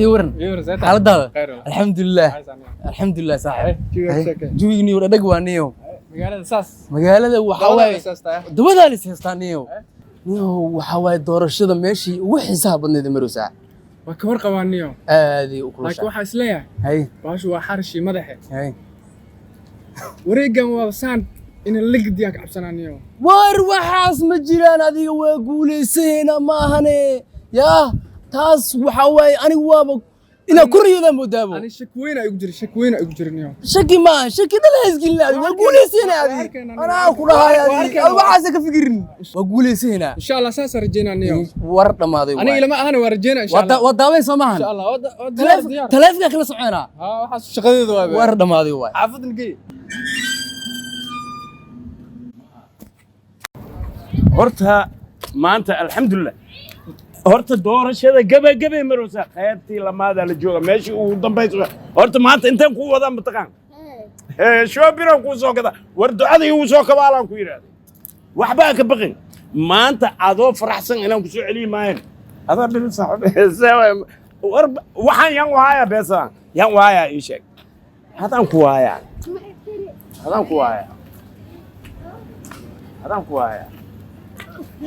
Ii waran xaaladaada? Alxamdulilah, alxamdulilah saaxib. Jawiga niyo dhadhag waa niyo. Magaalada saas. Magaalada waxaa waaye dabadaa lis haystaa niyo. Niyo waxaa waaye doorashada meeshii ugu xiisaha badnayd ee marowsaa. Waa ka warqabaa niyo. Aaday u laakiin kulushaa. Waxaa isleeyahay hay baashu waa xarishii madaxe. Hay. Wareeggan waa saan ina ligdiyaan ka cabsanaa niyo. War waxaas ma jiraan, adiga waa guulaysanayna ma ahane. Yaa taas waxaa waaye anigu waaba inaa ku riyoodaa moodaabo. Ani shaki weyn aa igu jira, shaki weyn aa igu jira niyo. Shaki maaha, shaki dhan ha isgelin, adiga waa guulaysanayna. Waa adiga arkaynaa. Anaa ku dhahay Waa adiga arkaynaa. adiga waxaasa ka fikirin, waa guulaysanayna. Insha Allah saasaan rajeynaa niyo. War dhammaaday. Aniga waay. ilama ahana, waa rajeynaa insha waa Allah. Waa daaway soo maahan? Insha Allah waa diyaar diyaar. Taleefanka kala soconaa. Haa, waxaas shaqadeedu waa. War dhammaaday waay. Xaafadan gey. Horta maanta alxamdulilah, horta doorashada gabagabay maraysaa, qaybtii lamaadaa la jooga, meeshii ugu dambaysa. Horta maanta intaan kuu wadaa mataqaan, shoobiraan kuu soo gadaa. War ducada igu soo kabaalaan ku yidhaahday, waxbaa ka baqin. Maanta adoo faraxsan inaan ku soo celiyi maayan adoo dhil saaxiib. War waxaan yan waaya, beesadaan yan waaya, ii sheeg. Hadaan ku waayaa, hadaan ku waayaa, hadaan ku waayaa,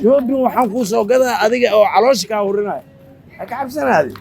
shoobin waxaan kuu soo gadaa adiga oo caloosha kaa hurinaya. Ha ka cabsanaadi.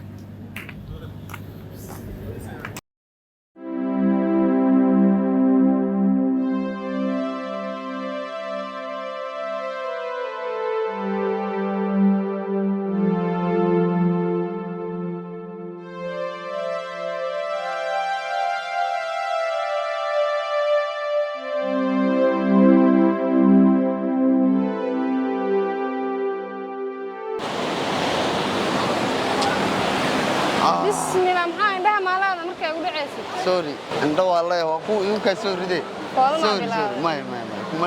Bismillah, maxaa indhaha maalaada markay ugu dhacaysid? Sorry, indho waa leeyahay, waa kuwa igu kaa soo riday. Foolmaa Sorry, bilaabay. sorry. Maya, maya, maya, kuma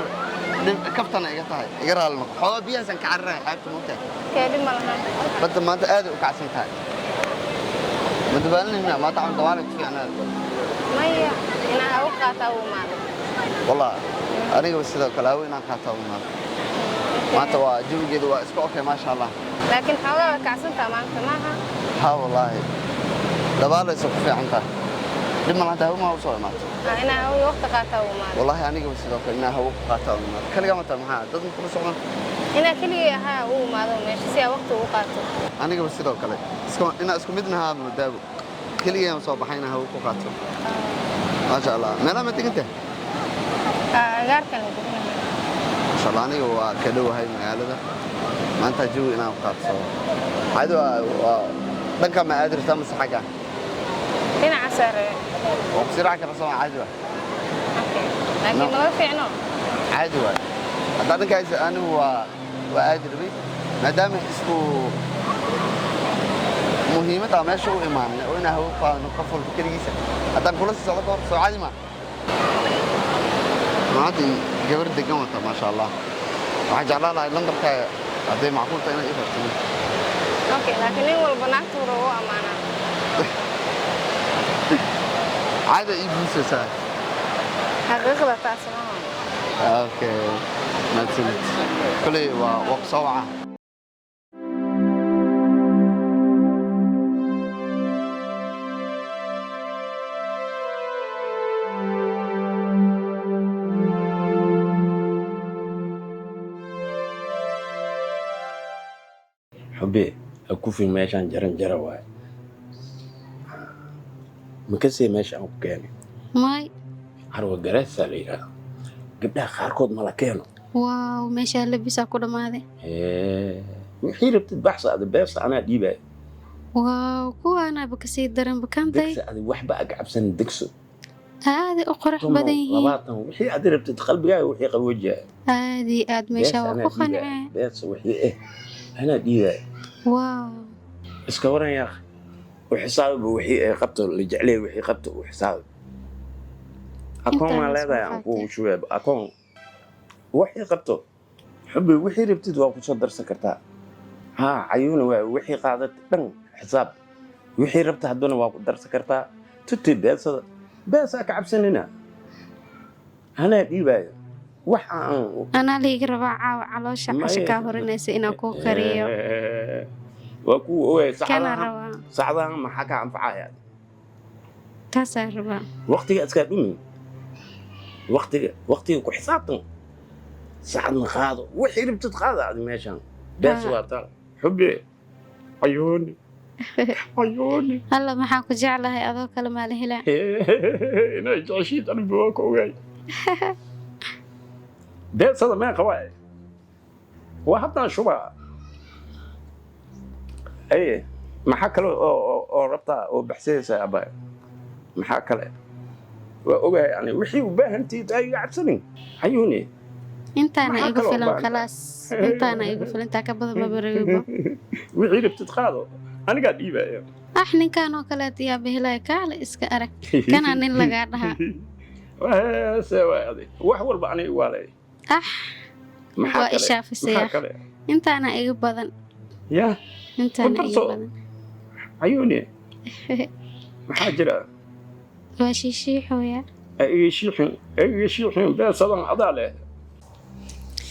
kaftana iga tahay, iga raali noqo. Xoogaa biyahaasaan ka cararaya xeebta moogtahay. Kee, dhib ma lahan. Badda maanta aaday u kacsan tahay. Ma dabaalanayna maanta? Camal dabaalay ku fiicnaada. Maya, inaa hawo qaataa uu imaaday. Wallah anigaba sidoo kale hawo inaan qaataa u imaado maanta. Waa jawigeedu waa iska okay, maasha Allah. Laakiin xoogaa way kacsantaa maanta, maaha? Ha, wallaahi dabaalaysa ku fiican tahay, dhib ma lahanta. Hawo maa u soo imaato? Ah, inaa hawo waqti qaataa uu imaaday. Wallaahi anigaba sidoo kale inaa hawo ku qaataa u imaado. Kaligaa ma tahay? Maxaa dad ma kula socdaan? Inaa keligii ahaa uu imaado meesha si aa waqti ugu qaato. Anigaba sidoo kale inaa isku mid nahaa moodaabo, keligeen soo baxay inaa hawo ku qaato. Maasha Allah, meelaha ma degan tahay? Ah, agaarkan la deganahay. Maasha Allah, aniga waa ka dhowahay magaalada. Maanta jawi inaan qaato caadi waa dhanka. Ma aadi rabtaa mase xagga? Dhinaca sare. Waa ku siraaci kara soo caadi waa. Okay, laakiin No. ma laga fiicno. Caadi waay haddaa dhankaas. Anigu waa aadi rabay maadaama isku muhiimadda meesha u imaanay oo inaan hawo ku qaadano qof walba keligiisa. Haddaan kula sii socdo kahor, soo caadi maa? Maanta gabar degan wata, maasha Allah. Waxaan jeclaan lahay lambarkaaga hadday macquul tahay inaad ii fartimo. Okay, laakiin nin walba naagta hore u amaanaa. Caada ii buusaysaa. Xaqiiqda taas maaha. Okay, mahadsanid. Koley waa ku soo wacaa. Xubbe, ha kufin meeshaan, jaran jara waaye. Makasee meesha aan ku keenay? May. Carwa garaasaa la yidhaahdo, gabdhaha qaarkood ma la keeno. Waaw, meeshaa labisaa ku dhammaaday. Wixii rabtid baxsa adi, beesa anaa dhiibaya. Waaw, kuwaanaaba kasii daran bakantay. Degsa adi, waxba ag cabsan, degso. Aaday u qurux badan yihiin. 20 wixii adi rabtid, qalbigaaga wixii qaboojiya. Aad iyo aad meeshaa Beesa waa anaa ku dhiibaya. qancee. Beesa wixii anaa dhiibaya. Waaw. Iska waran yaaq, u xisaababa wixii ay qabto la jeclay, wixii qabto u xisaaba. Akoon Intaan maa soo leedahay aan qaatay. kuu shubay akoon? Wixii qabto xubbi, wixii rabtid waa kusoo darsan kartaa. Haa, cayuuna waa wixii qaadatay dhan xisaab, wixii rabta haddana waa ku darsan kartaa. Tuti beesada, beesaa ka cabsanina, anaa dhiibaayo wax aan. Anaa liiga rabaa caawa caloosha casho kaa horinaysa inaan kuu kariyo. Waa kuu ogay Kana saxadaha. rabaa. Saacadahan maxaa kaa anfacaya? Taasaa rabaa. Waqtiga iskaa dhumin, waqtiga, waqtiga ku xisaabtan. Saacadna qaado, wixii rabtid qaada adi. Meeshaan bees waa taa, xubbi, cayuuni, cayuuni. Alla, maxaa ku jeclahay, adoo kale maa la helaa. Inay jeceshiid anigu waa ka ogaay. Beesada meeqa waay? Waa haddaan shubaa. Aye, maxaa kale oo rabtaa oo baxsanaysaa, abaa? Maxaa kale? Waa ogahay ani wixii u baahantiid, ay iga cabsanin, cayuuni. Intaana Maxaa igu kaloo filan. baahan? Khalaas, intaana igu filan, intaa ka badan maba rabibo. Wixii rabtid qaado, anigaa dhiibaya. Ah, ninkan oo kaleet yaaba helaya, kaale iska arag, kana nin lagaa dhahaa. Se waay adi, wax walba aniga waa leey. Ah. Maxaa Waa kale? ishaafisaya. Maxaa kale? Intaana iga badan. Ya. Intaana iga Ku darso. badan. Cayuuni, maxaa jira? Waa shiishiixooya. Iga shiixin, iga shiixin. Beesadan adaa leh.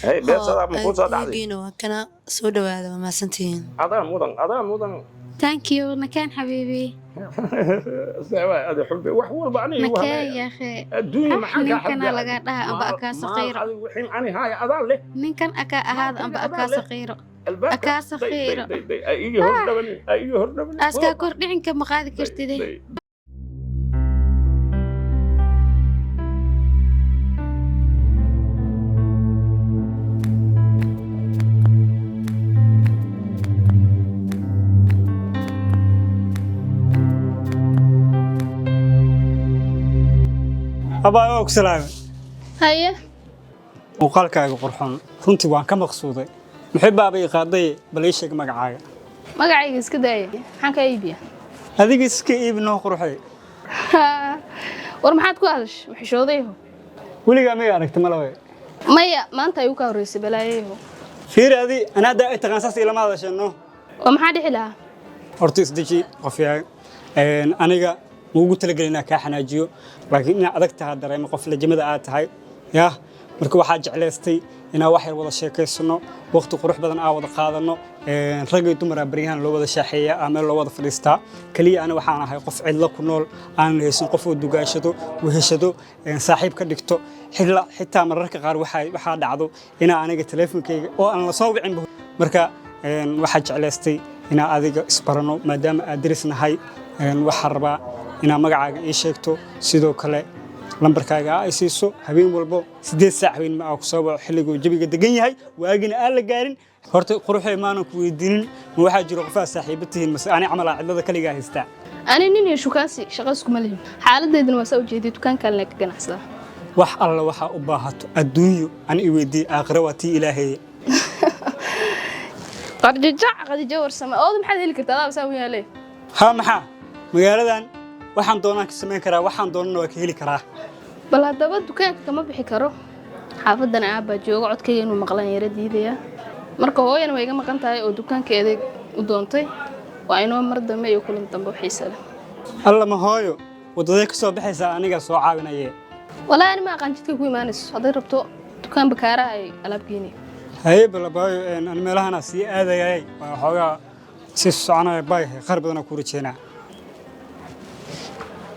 Hey, beesadaa ma kuu soo dhacday? Adeegiina waa kana, soo dhawaada, waa mahadsantihiin. Adaa mudan, adaa mudan. Thank you, nakaan xabiibi. Se waay adi, xubbi, wax walba aniga igu Nakee haleeya. yaakhe. Adduunya Ah, maxaa kaa ninkana xadgaaday? lagaa dhahaa amba akaa saqiiro. Adigu wixii ani haaya adaa leh. Ninkan akaa ahaada amba akaa Adaa leh. saqiiro. Albaabka Akaa day, day, saqiiro. Day, day, ay iga hor dhawani, ay iga hor dhawani. Askaa kordhicinka ma qaadi kartide. Day. Abaa, waa ku salaamay. Haye. Muuqaalkaaga qurxoon runtii waan ka maqsuuday. Muxuu baaba ii qaaday? Bal ii sheeg magacaaga. Magacayga iska daaya, maxaan kaa iibiya? Adiga iska iibi, noo qurxay. War, maxaad ku hadashay? Maxishoodayaho. Weligaa may aragta malawe? Maya, maanta ayuu kaa horreysay, balaayayaho. Fiiri adi, anaa haddaa ay taqaan saas ilama hadasheenno. Oo maxaa dhici lahaa? Horta isdeji, qofyahay. Aniga ma ugu talagelin inaan kaa xanaajiyo, laakiin inaad adag tahay dareemo, qof lajamada aad tahay yah. Marka waxaa jeclaystay inaan wax yar wada sheekaysano, waqti qurux badan aan wada qaadano. Rag iyo dumaraa baryahan loo wada shaaxeeyaa aa meel loo wada fadhiistaa. Keliya ani waxaan ahay qof cidlo ku nool, aanan haysan qof oo dugaashado, weheshado, saaxiib ka dhigto. Xitaa mararka qaar waxaa dhacdo inaa aniga taleefonkayga oo aan la soo wicinba. Marka waxaa jeclaystay inaan adiga isbarano, maadaama aad deris nahay. Waxaan rabaa inaad magacaaga ii sheegto, sidoo kale lambarkaaga ay siiso. Habeen walbo 8 saac habeen ma aa ku soo waco, xilliguu jawiga degan yahay, waagina aan la gaarin. Horta quruxay, maanan ku weydiinin, ma waxaa jiro qof aad saaxiibo tihiin, mase ani camal aa cidlada kaligaa haystaa? Ani nin iyo shukaansi shaqo iskuma lihin. Xaaladeydana waa saa ujeediyay, dukaankaan ka ganacsadaa. Wax alla waxaa u baahato adduunyo ani i weydiiye, aakhira waa tii ilaaheeye. Qarjajac, Qadijo Warsame, ooda maxaad heli kartaa? Adaa saa u yaalee. Haa, maxaa magaaladan waxaan doonaan ka samayn karaa, waxaan doonana waa ka heli karaa. Bal haddaba dukaanka kama bixi karo, xaafadana aabbaa jooga, codkayga inuu maqlan yara diidaya. Marka hooyana way iga maqan tahay oo dukaanka adeeg u doontay. Waa inoo mar dambe iyo kulan dambe oo xiisa leh. Alla, ma hooyo waddaday ka soo baxaysaa? Anigaa soo caawinaye. Walaahi ani ma aqaan jidka ku imaanayso. Hadday rabto dukaan bakaaraha ay alaab geenay. Haye, balabaayo, ani meelahanaa sii aadayay, waa xoogaa sii soconaya. Baay, khayr badanaa kuu rajeynaa.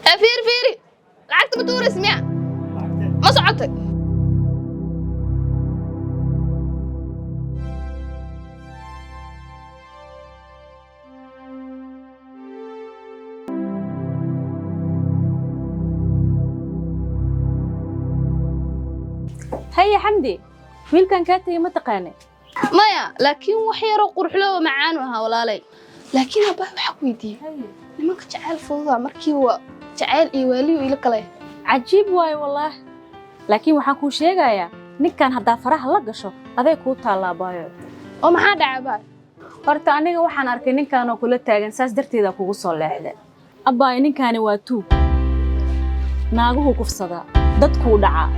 Ee, fiiri, fiiri, lacagta ma tuuraysa miya? Ma socotay? Haya Xamdi, wiilkan kaa tegey ma taqaane? Maya, laakiin wax yaroo quruxlo oo macaan u ahaa, walaalay. Laakiin abbaa, waxaa ku weydiiyey, nimanka jacayl fududa markii waa jacayl iyo waaliyu ila kale. Cajiib waayo wallaah, laakiin waxaan kuu sheegayaa, ninkan haddaa faraha la gasho, aday kuu taallaa, baayo. Oo maxaa dhacay, baay? Horta aniga waxaan arkay ninkanoo kula taagan, saas darteeda kugu soo leexday. Abbaayo, ninkaani waa tuug, naaguhu kufsadaa, dadkuu dhacaa,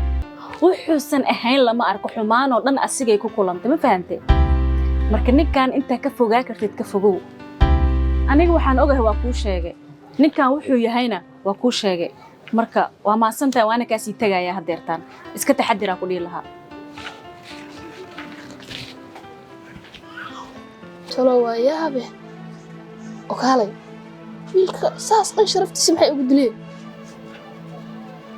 wuxuusan ahayn lama arko. Xumaanoo dhan asigay ku kulantay, ma fahantay? Marka ninkan intaa ka fogaa kartid ka fogow. Aniga waxaan ogahay waa kuu sheegay, ninkan wuxuu yahayna waa kuu sheegay. Marka waa maasantahay, waana kaasii tegayaa haddeertaan. Iska taxadiraa ku dhihi lahaa. Talo waa yaabe. Oo kaalay. Wiilka saas dhan sharaftiisa maxay ugu dileen?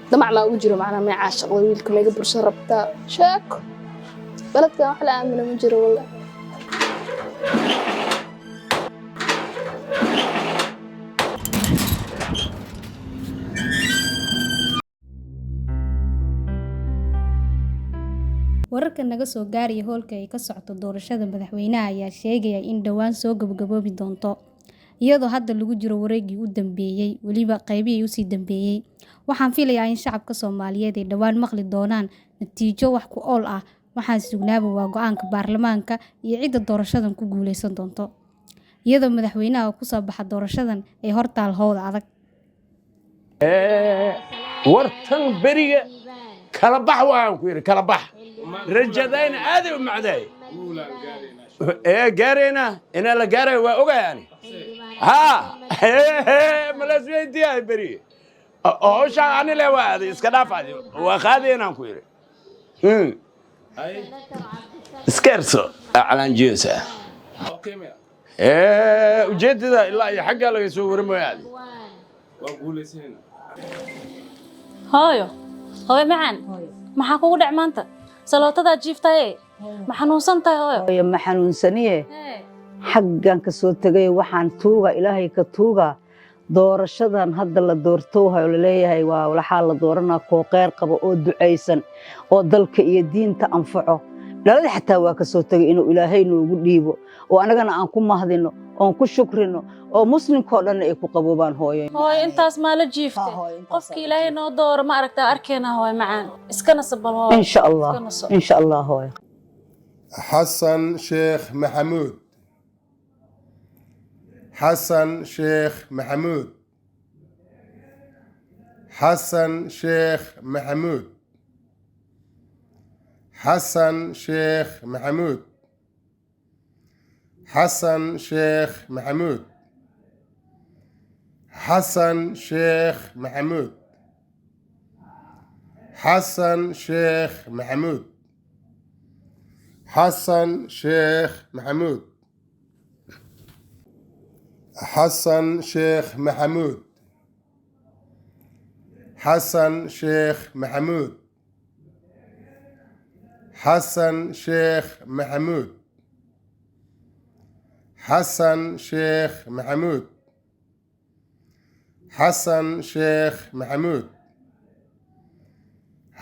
Damac maa ugu jiro macnaa? May caashaqda wiilka ma iga bursan rabtaa? Sheeko baledkan wax la aamino ma jiro wallahi. Wararka naga soo gaaraya hoolka ay ka socoto doorashada madaxweynaha ayaa sheegaya in dhowaan soo gabagaboobi doonto, iyadoo hadda lagu jiro wareeggii u dambeeyay, weliba qaybihii usii dambeeyay. Waxaan filayaa in shacabka Soomaaliyeed ay dhowaan maqli doonaan natiijo wax ku ool ah. Waxaan sugnaaba waa go'aanka baarlamaanka iyo cidda doorashadan ku guuleysan doonto, iyadoo madaxweynaha oo kusoo baxa doorashadan ay hortaal howda adag. Wartan beriga kala bax, waan ku yidhi kala bax. Rajadayna aaday u macdaay ee gaarayna inaa la gaarayo waa ogayaani ha malasweydiyahay beriga howshaan ani le waa aaday iska dhaaf adi waa qaadaynaan ku yidhi. Iska erso calaanjiyosa ujeedada ilaa iyo xaggaa laga soo waramaya adi. Hooyo, hooyo macaan, maxaa kugu dhac maanta? Salootadaa jiiftaye, ma xanuunsan tahay hooyo? Hooyo ma xanuunsaniye, xaggan ka soo tegay. Waxaan tuuga Ilaahay ka tuuga doorashadan hadda la doortowhayo laleeyahay waa waxaa la dooranaa koo qeyr qaba oo ducaysan oo dalka iyo diinta anfaco. Dhalada xataa waa ka soo tegay inuu Ilaahay noogu dhiibo oo annagana aan ku mahdino oon ku shukrino oo muslimkoo dhanna ay ku qaboobaan hooyo. Hooyo, intaas maa la jiiftay? Qofki Ilaahay noo dooro ma aragtaa? Arkeena hooyo macaan, iska nasabal hooyo. Insha Allah. Iska naso. Insha Allah hooyo. Xasan Sheekh Maxamuud, Xasan Sheekh Maxamuud, Xasan Sheekh Maxamuud, Xasan Sheekh Maxamuud, Xasan Sheekh Maxamuud, Xasan Sheekh Maxamuud, Xasan Sheekh Maxamuud, Xasan Sheekh Maxamuud, Xasan Sheekh Maxamuud, Xasan Sheekh Maxamuud, Xasan Sheekh Maxamuud, Xasan Sheekh Maxamuud, Xasan Sheekh Maxamuud,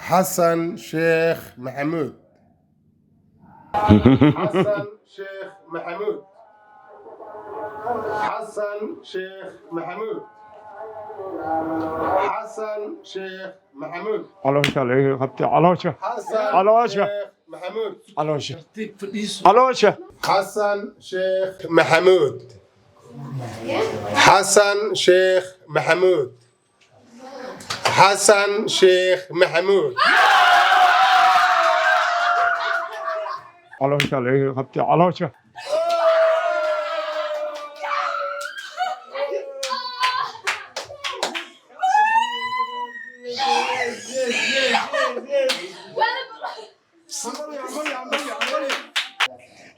Xasan Sheekh Maxamuud, Xasan Sheekh Maxamuud, Xasan Sheekh Maxamuud, Xasan Sheekh Maxamuud. Caloosha laga qabtay, caloosha. Xasan Caloosha. Sheekh Maxamuud. Caloosha, caloosha. Xasan Sheekh Maxamuud, Xasan Sheekh Maxamuud, Xasan Sheekh Maxamuud. Caloosha laga qabtay, caloosha.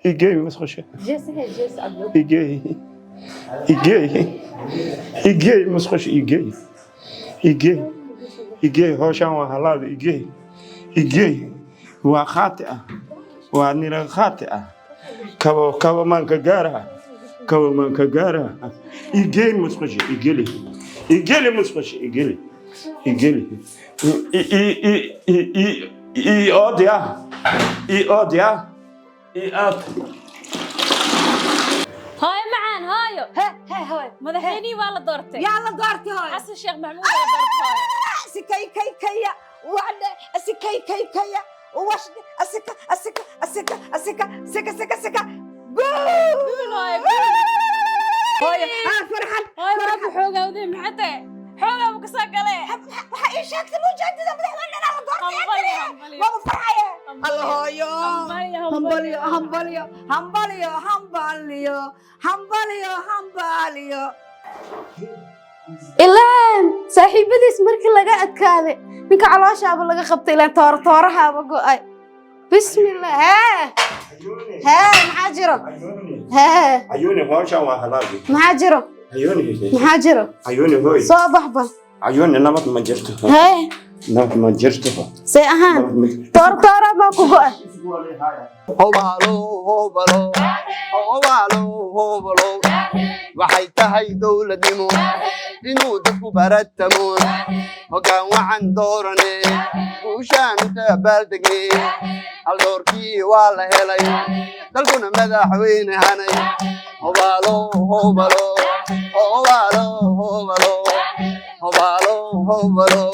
Igey musqusha, igey, igey, igey musqusha, igey, igey, igey. Howshaan waa halaada. Igey, igey, waa khaati ah, waa nira khaati ah. Kabo kabo maanka gaara, kabo maanka gaara. Igey musqusha, igeli, igeli musqusha, igeli, igeli. I i i oodya, i oodya, i aad. Hooyo macaan, hooyo. Hooyo, madaxweynihii waa la doortay. Yaa la doortay hooyo? Xasan Sheekh Maxamuud waa la doortay hooyo. Asikay kay kaya wadhe, asikay kay kaya washde, asika asika asika asika sika sika sika. Guul hooyo, guul. Hooyo ah, farxad. Hooyo, waa xoogawday, maxay tahay? Xoogaa buu kasoo galay. Waxa ii sheegtay mujaadida madaxweynaha la doortay. Hambalyo, hambalyo. Waa farxaya alla hooyo. Hambalyo. Hambalyo, hambalyo, hambalyo, hambalyo, hambalyo, hambalyo. Ilaan saaxiibadiis markii laga adkaaday ninka calooshaaba laga qabtay, ilaan toora toorahaaba go'ay. Bismillah, hee hee, maxaa jiro hee? Ayuuni, howshaan waa halaadi. Maxaa jiro? Cayuuni. Maxaa jiro? Cayuuni hooy. Soo bax bal. Cayuuni, nabad ma jirto. Hee? Nabad ma jirto. See ahaan? Toortoora baa ku go'a. Hobalo, hobalo, hobalo, hobalo. Waxay tahay dowladnimo inuu dadku baratamo, hoggaan wacan doorane, guushaan u dabaaldegne. Haldoorkii waa la helay, dalkuna madaxweyne hanay. Hobalo, hobalo, hobalo, hobalo, hobalo, hobalo,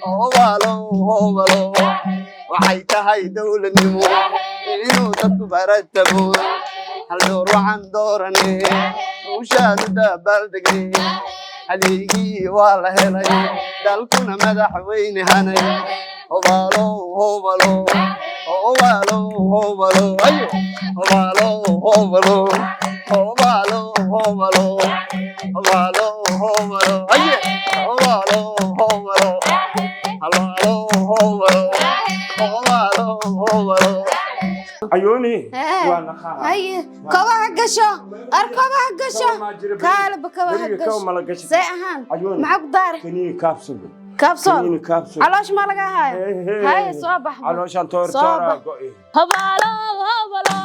hobalo, hobalo. Waxay tahay dowladnimo inuu dadku baratamo, haldoor wacan doorane, guushaan u dabaaldegne. Adeegii waa la helay, dalkuna madaxweyne hanay. Hobalo, hobalo, hobalo, hobalo, ayo, hobalo, hobalo, hobalo, hobalo, hobalo, hobalo, aye, hobalo, hobalo, hobalo, hobalo, hobalo, hobalo. Cayuuni waa naqaa. Haye, kobaha gasho, ar kobaha gasho, kaalaba kobaha Beriga gasho. Kow ma la gasho. See ahaan? Cayuuni. Maxaa ku daara? Kaniini kaabsul. Kaabsool. Kaniini kaabsul. Caloosh ma laga haayo? Haye, soo bax bal. Calooshaan toor Soo tooraa bax. go'i. Hobalo, hobalo,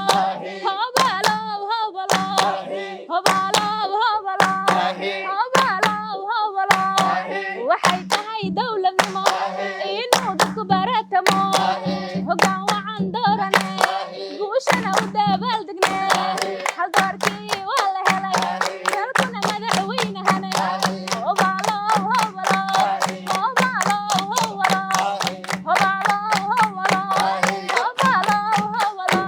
hobalo, hobalo, hobalo, hobalo, hobalo, hobalo. Waxay tahay dowladnimo inuu dadku baratamo, hoggaan wacan doorane, guushana u dabaaldegne. Haldoorkii waa la helay, dalkuna madaxweyne hanay. Hobalo, hobalo, hobalo, hobalo, hobalo, hobalo, hobalo, hobalo.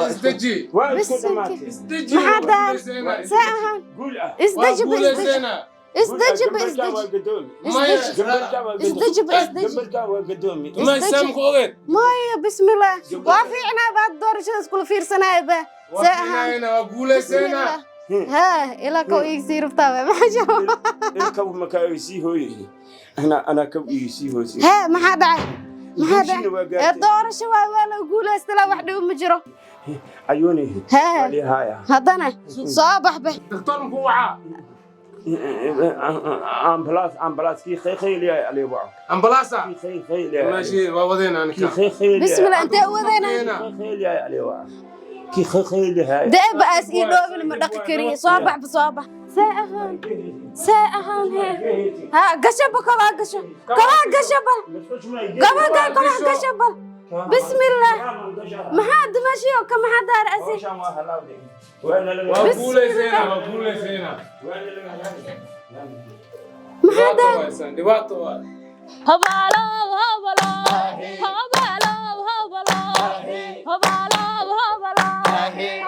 Isdeji. Waa isku dhamaatay. Maxaa daara? See ahaan? Isdeji ba, isdeji, isdeji ba, isdeji, isdeji ba, isdeji. Gabartaa waa gadoomi. Maya, bismillah, waa fiicnaa baad doorashada iskula fiirsanaya ba. See ahaan? Waa guulayseynaa. Haa, ilaa kow iigsii rabtaa ba, maxaa jiro? Ilkabu makaa sii hooyay. Anaa kab iisii hoosay. Hee, maxaa dhacay? Maxaa Guushiina waa dhacay? Ee gaartay. doorasho waa la guulaysta laa, wax dhib ma jiro. Cayuuni. Hee. Waa lihaaya. Haddana soo bax be. Daktarku wacaa. Ambalaas, ambalaas, kii khaykhayliyaay aliyo waco. Ambalaasa. Kii khaykhayliyaay. ماشي, waa wadeen kii anika. khaykhayliyaay. Bismillah, intee u wadayna? Khaykhayliyaay aliyo waco. Kii khaykhayliyaay. Deeba aas ii dhoobin, ma dhaqi kariye. Soo baxba, soo bax. See ahaan? See ahaan? Hee, ha gasho ba, kobaa gasho, kobaa gasho bal, kobaa kobaa gasho bal. Bismillah, maxaa dumashiyo ka, maxaa daar asi? Waa guulayseynaa, waa guulayseynaa. Maxaa daar? Dhibaato waa. Hobalo, hobalo, hobalo, hobalo, hobalo, hobalo,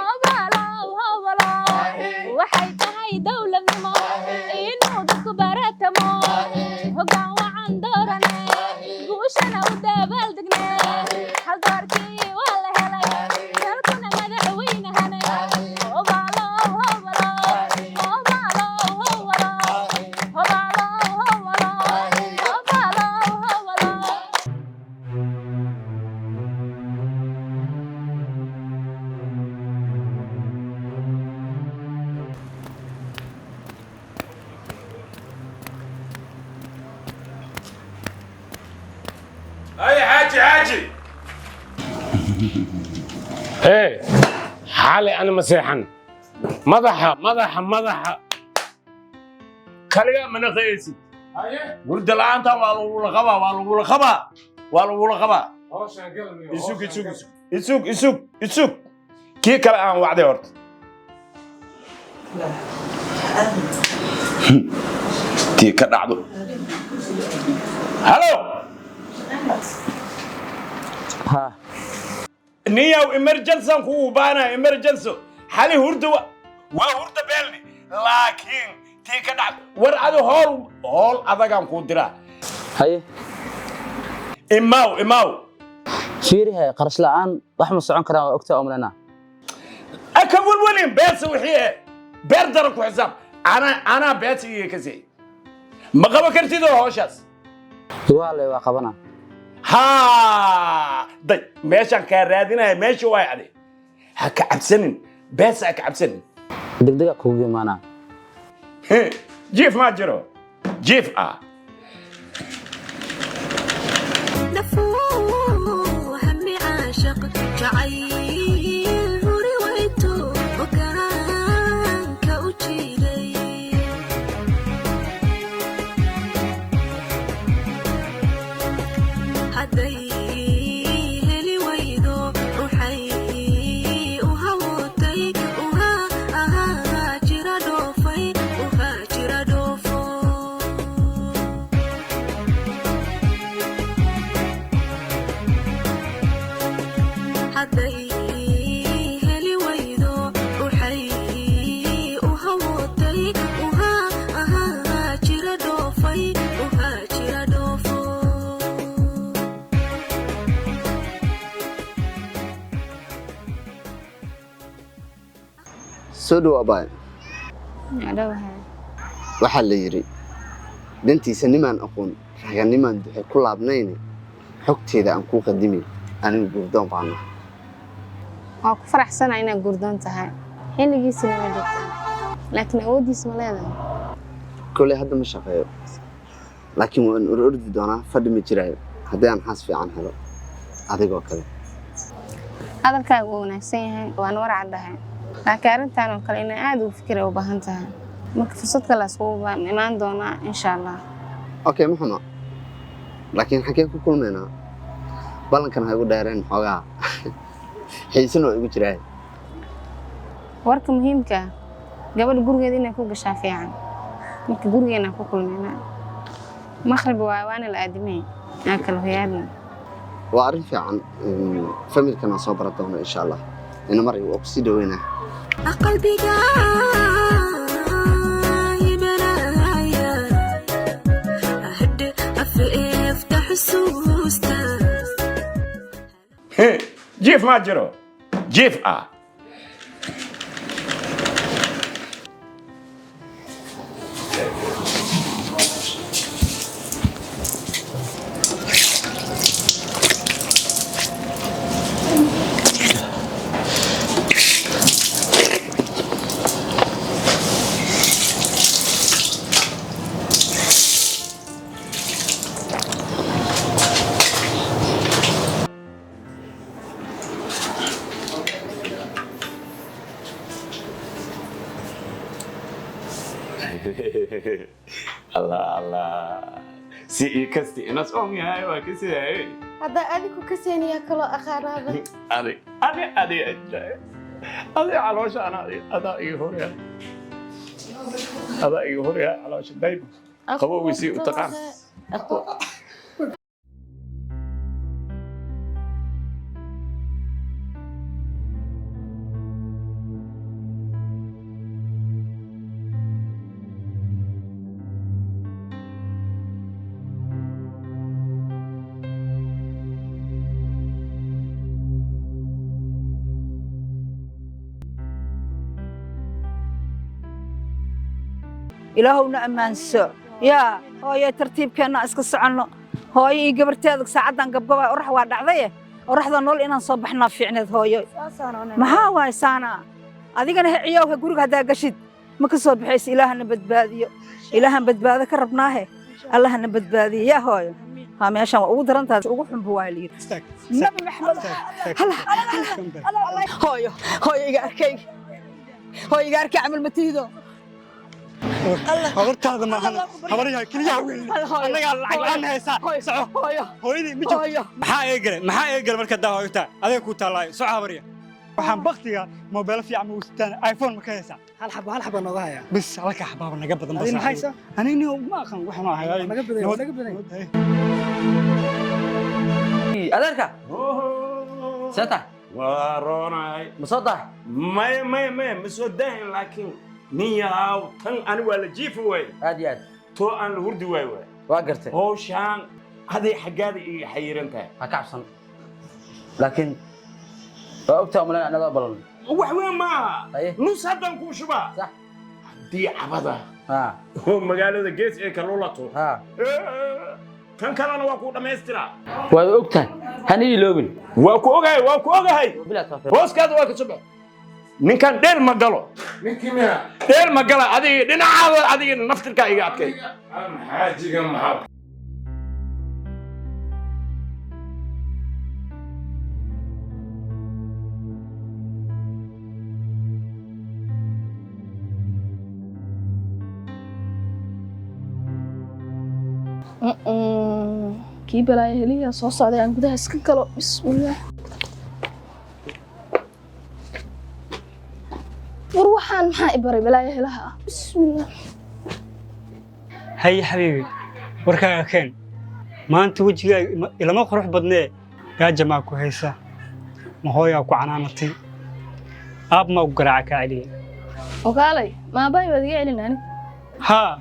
hobalo, hobalo. Waxay tahay dowladnimo inuu dadku baratamo, hoggaan wacan doorane, guushana u dabaaldegne. Haldoorkii waa la helay, dalkuna madaxweyne hanay. Hobalo, hobalo, hobalo, hobalo, hobalo, hobalo, hobalo, hobalo. Ay, xaaji, xaaji. Ee, xalay ana ma seexan. Madaxa, madaxa, madaxa. Kaligaa mana qeeysid. Hurda la'aanta waa lagula qabaa, waa lagula qabaa, waa lagula qabaa. Isug, isug, isug, isug, isug. Kii kale aan wacday horta. Tii ka dhacdo. Halo. Ha. Niyow, emergency aan kugu baanaa, emergency. Xali hurda waa hurda beelni, laakiin tii ka dhacdo. War adi hool hool adagaan kuu diraa. Haye. Imaaw, imaaw. Fiirihe, qarash la'aan wax ma socon karaan, waa ogtaa omlena. Aka welwelin, beersa wixii beer daran ku xisaab. Anaa beersa iga kasay. Ma qaban kartid oo hawshaas? Waa le, waa qabana. Haa, day, meeshaan kaa raadinaya, meesha waay ade. Ha ka cabsanin, beersa ha ka cabsanin. Degdega kugu imaanaa. Jiif maa jiro, jiif ah. Soo dhow, abaay. Adhowahay. Waxaa la yidhi, dantiisa nimaan aqoon raganimaan duxe ku laabnayne. Xogteeda aan kuu qadimay, anigu guurdoon baan nahay. Waa ku faraxsanaa inaad guurdoon tahay, xilligiisina waa joogtaa, laakiin awooddiisa ma leedahay? Koley hadda ma shaqeeyo, laakiin waan orordi doonaa. Fadhi ma jiraayo haddii aan xaas fiican helo adigoo kale. Hadalkaaga wuu wanaagsan yahay, waan war caddahay, laakiin arrintan oo kale inaa aad ugu fikira u baahan tahay. Marka fursad kale iskugu imaan doonaa, insha Allah. Okay, ma xuma, laakiin xaggee ku kulmaynaa? Ballankan ha igu dheereen, xoogaa xiisana waa igu jiraa. Warka muhiimka ah, gabadha gurigeeda inay ku gashaa fiican. Marka gurigeena ku kulmaynaa. Maqrib waay, waana la aadimay, aan kala hoyaadna. Waa arrin fiican. Familkan waan soo baran doona, insha Allah. Ina mar waa kusii dhaweynaa. Qalbiga imanaya hadhe afeefta xusuusta. Jiif maa jiro, jiif ah. Allah Allah, si ii kasti inas on yahay waa kasiyahay. Hadda adiku ka seeniyaa kaloo aqaanaaba. Adi adi adi adi caloosha ana adaa iga horyaa, adaa iga horyaa caloosha dayba qabowgiisii u taqaan. Ilaahowna ammaanso yaa hooyo. Tartiibkeenna iska soconno, hooyo iyo gabarteeda. Saacaddan gabgabaa orax waa dhacdaye, oraxda nool inaan soo baxnaa fiicneed. Hooyo, maxaa waay saana? Adigana heciyowha, guriga haddaa gashid ma ka soo baxaysa. Ilaahana badbaadiyo, ilaahan badbaado ka rabnaahe. Allahana badbaadiyo yaa hooyo. Ha, meeshan waa ugu darantahay, ugu xunba waa la yidhi Nabi Maxamed. Hooyo, hooyo, iga arkay, hooyo, iga arkay camal ma tiido. Habartaada maahan, habaryaha keliyaha weyn. Annagaa lacag la'aan haysaa. Soco, hooyadii ma joogto. Maxaa ee galay? Maxaa ee galay? Marka daa hooyota adiga ku taallaayo. Soco habarya, waxaan baktiga moobeelo fiican ma sitaan? iPhone ma ka haysaa? Hal xabo, hal xabo nooga haya. Bis halka xabaaba naga badan. Adina maxay haysaa? Aniga ma aqaan waxaan ahay. Naga badan, naga badan. Adeerka, see tahay? Waa roonahay. Ma soo dahay? Maya, maya, maya, ma soo daahin, laakiin nin yahaw, tan ani waa la jiifi waay. Aad iyo aad. Too aan la hurdi waay waay. Waa gartay. Hawshaan haday xaggaada iga xayiran tahay. Ha ka cabsan, laakiin waa ogtaa umalayn annagaa balan. Wax weyn maaha, nus haddaan kuu shubaa. Haddii cabada oo magaalada gees ee kalulato, kan kalena waa kuu dhammaystiraa. Waad og tahay, hana iloobin. Waa ku ogahay, waa ku ogahay. Booskaada waa ka soo bax. Ninkan dheel ma galo. Ninkii miya? Dheel ma gala, adiga dhinacaada, adiga naftirkaa iga adkay. Xaajiga maxaa? Kii balaaya heliyaa soo socday, aan gudaha iska galo. Bismillaah. War waxaan maxaa i baray balaaya helaha ah? Bismillaah. Haye xabiibi, warkaaga keen. Maanta wejigaaga ilama qurux badnee. Gaaja maa ku haysa? Ma hooyaa ku canaanatay? Aab maa ku garaaca kaa celiya? Ogaalay, maabahay baad iga celin ani? Haa,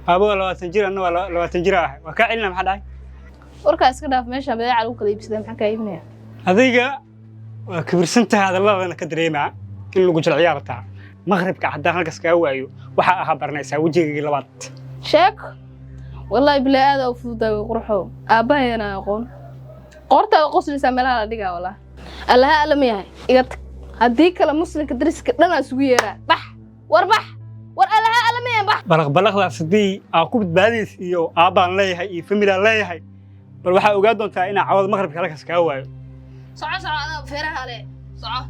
aabba waa 20 jir, anna waa 20 jir ahay, waa kaa celina. Maxaa dhacay? Warkaa iska dhaaf. Meesha badeeca lagu kala iibsaday, maxaa kaa iibinaya? Adiga waa kibirsan tahay, hadalladana ka dareemaa in lagu jilciyaa rabtaa. Maqribka haddaan halkaas kaa waayo, waxaa ahaa baranaysaa wejigaygii labaad. Sheeko wallaahi bilaa aad u fududahay way qurxow. Aabbahayana aqoon qoortaada qoslaysaa meelaha la dhigaa. Walaa allaha alama yahay, iga tag. Haddii kale muslimka dariska dhan aa isugu yeeraa. Bax, war bax, war allaha alama yahay, bax. Balaq balaqdaas haddii aa ku badbaadays iyo aabbaan leeyahay iyo familaan leeyahay, bal waxaa ogaa doontaa inaa cawada maqribka halkaas kaa waayo. Soco, soco, adaa feeraha le, soco.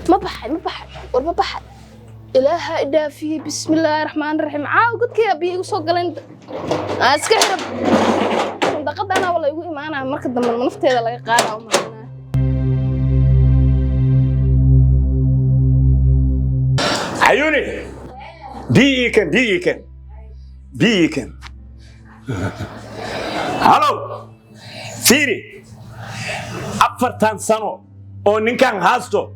Ma baxay, ma baxay, war ma baxay. Ilaaha idhaafiyey. Bismillaahi raxmaani raxiim. Caaw godkii biyo igu soo galeen. Aa iska xira daqada, anaa wala igu imaanaa marka dambe, ma nafteeda laga qaadaa u malaynaa. Cayuuni, biyo ii keen, biyo ii keen, biyo ii keen. Halow, fiiri, 40 sano oo ninkan haasto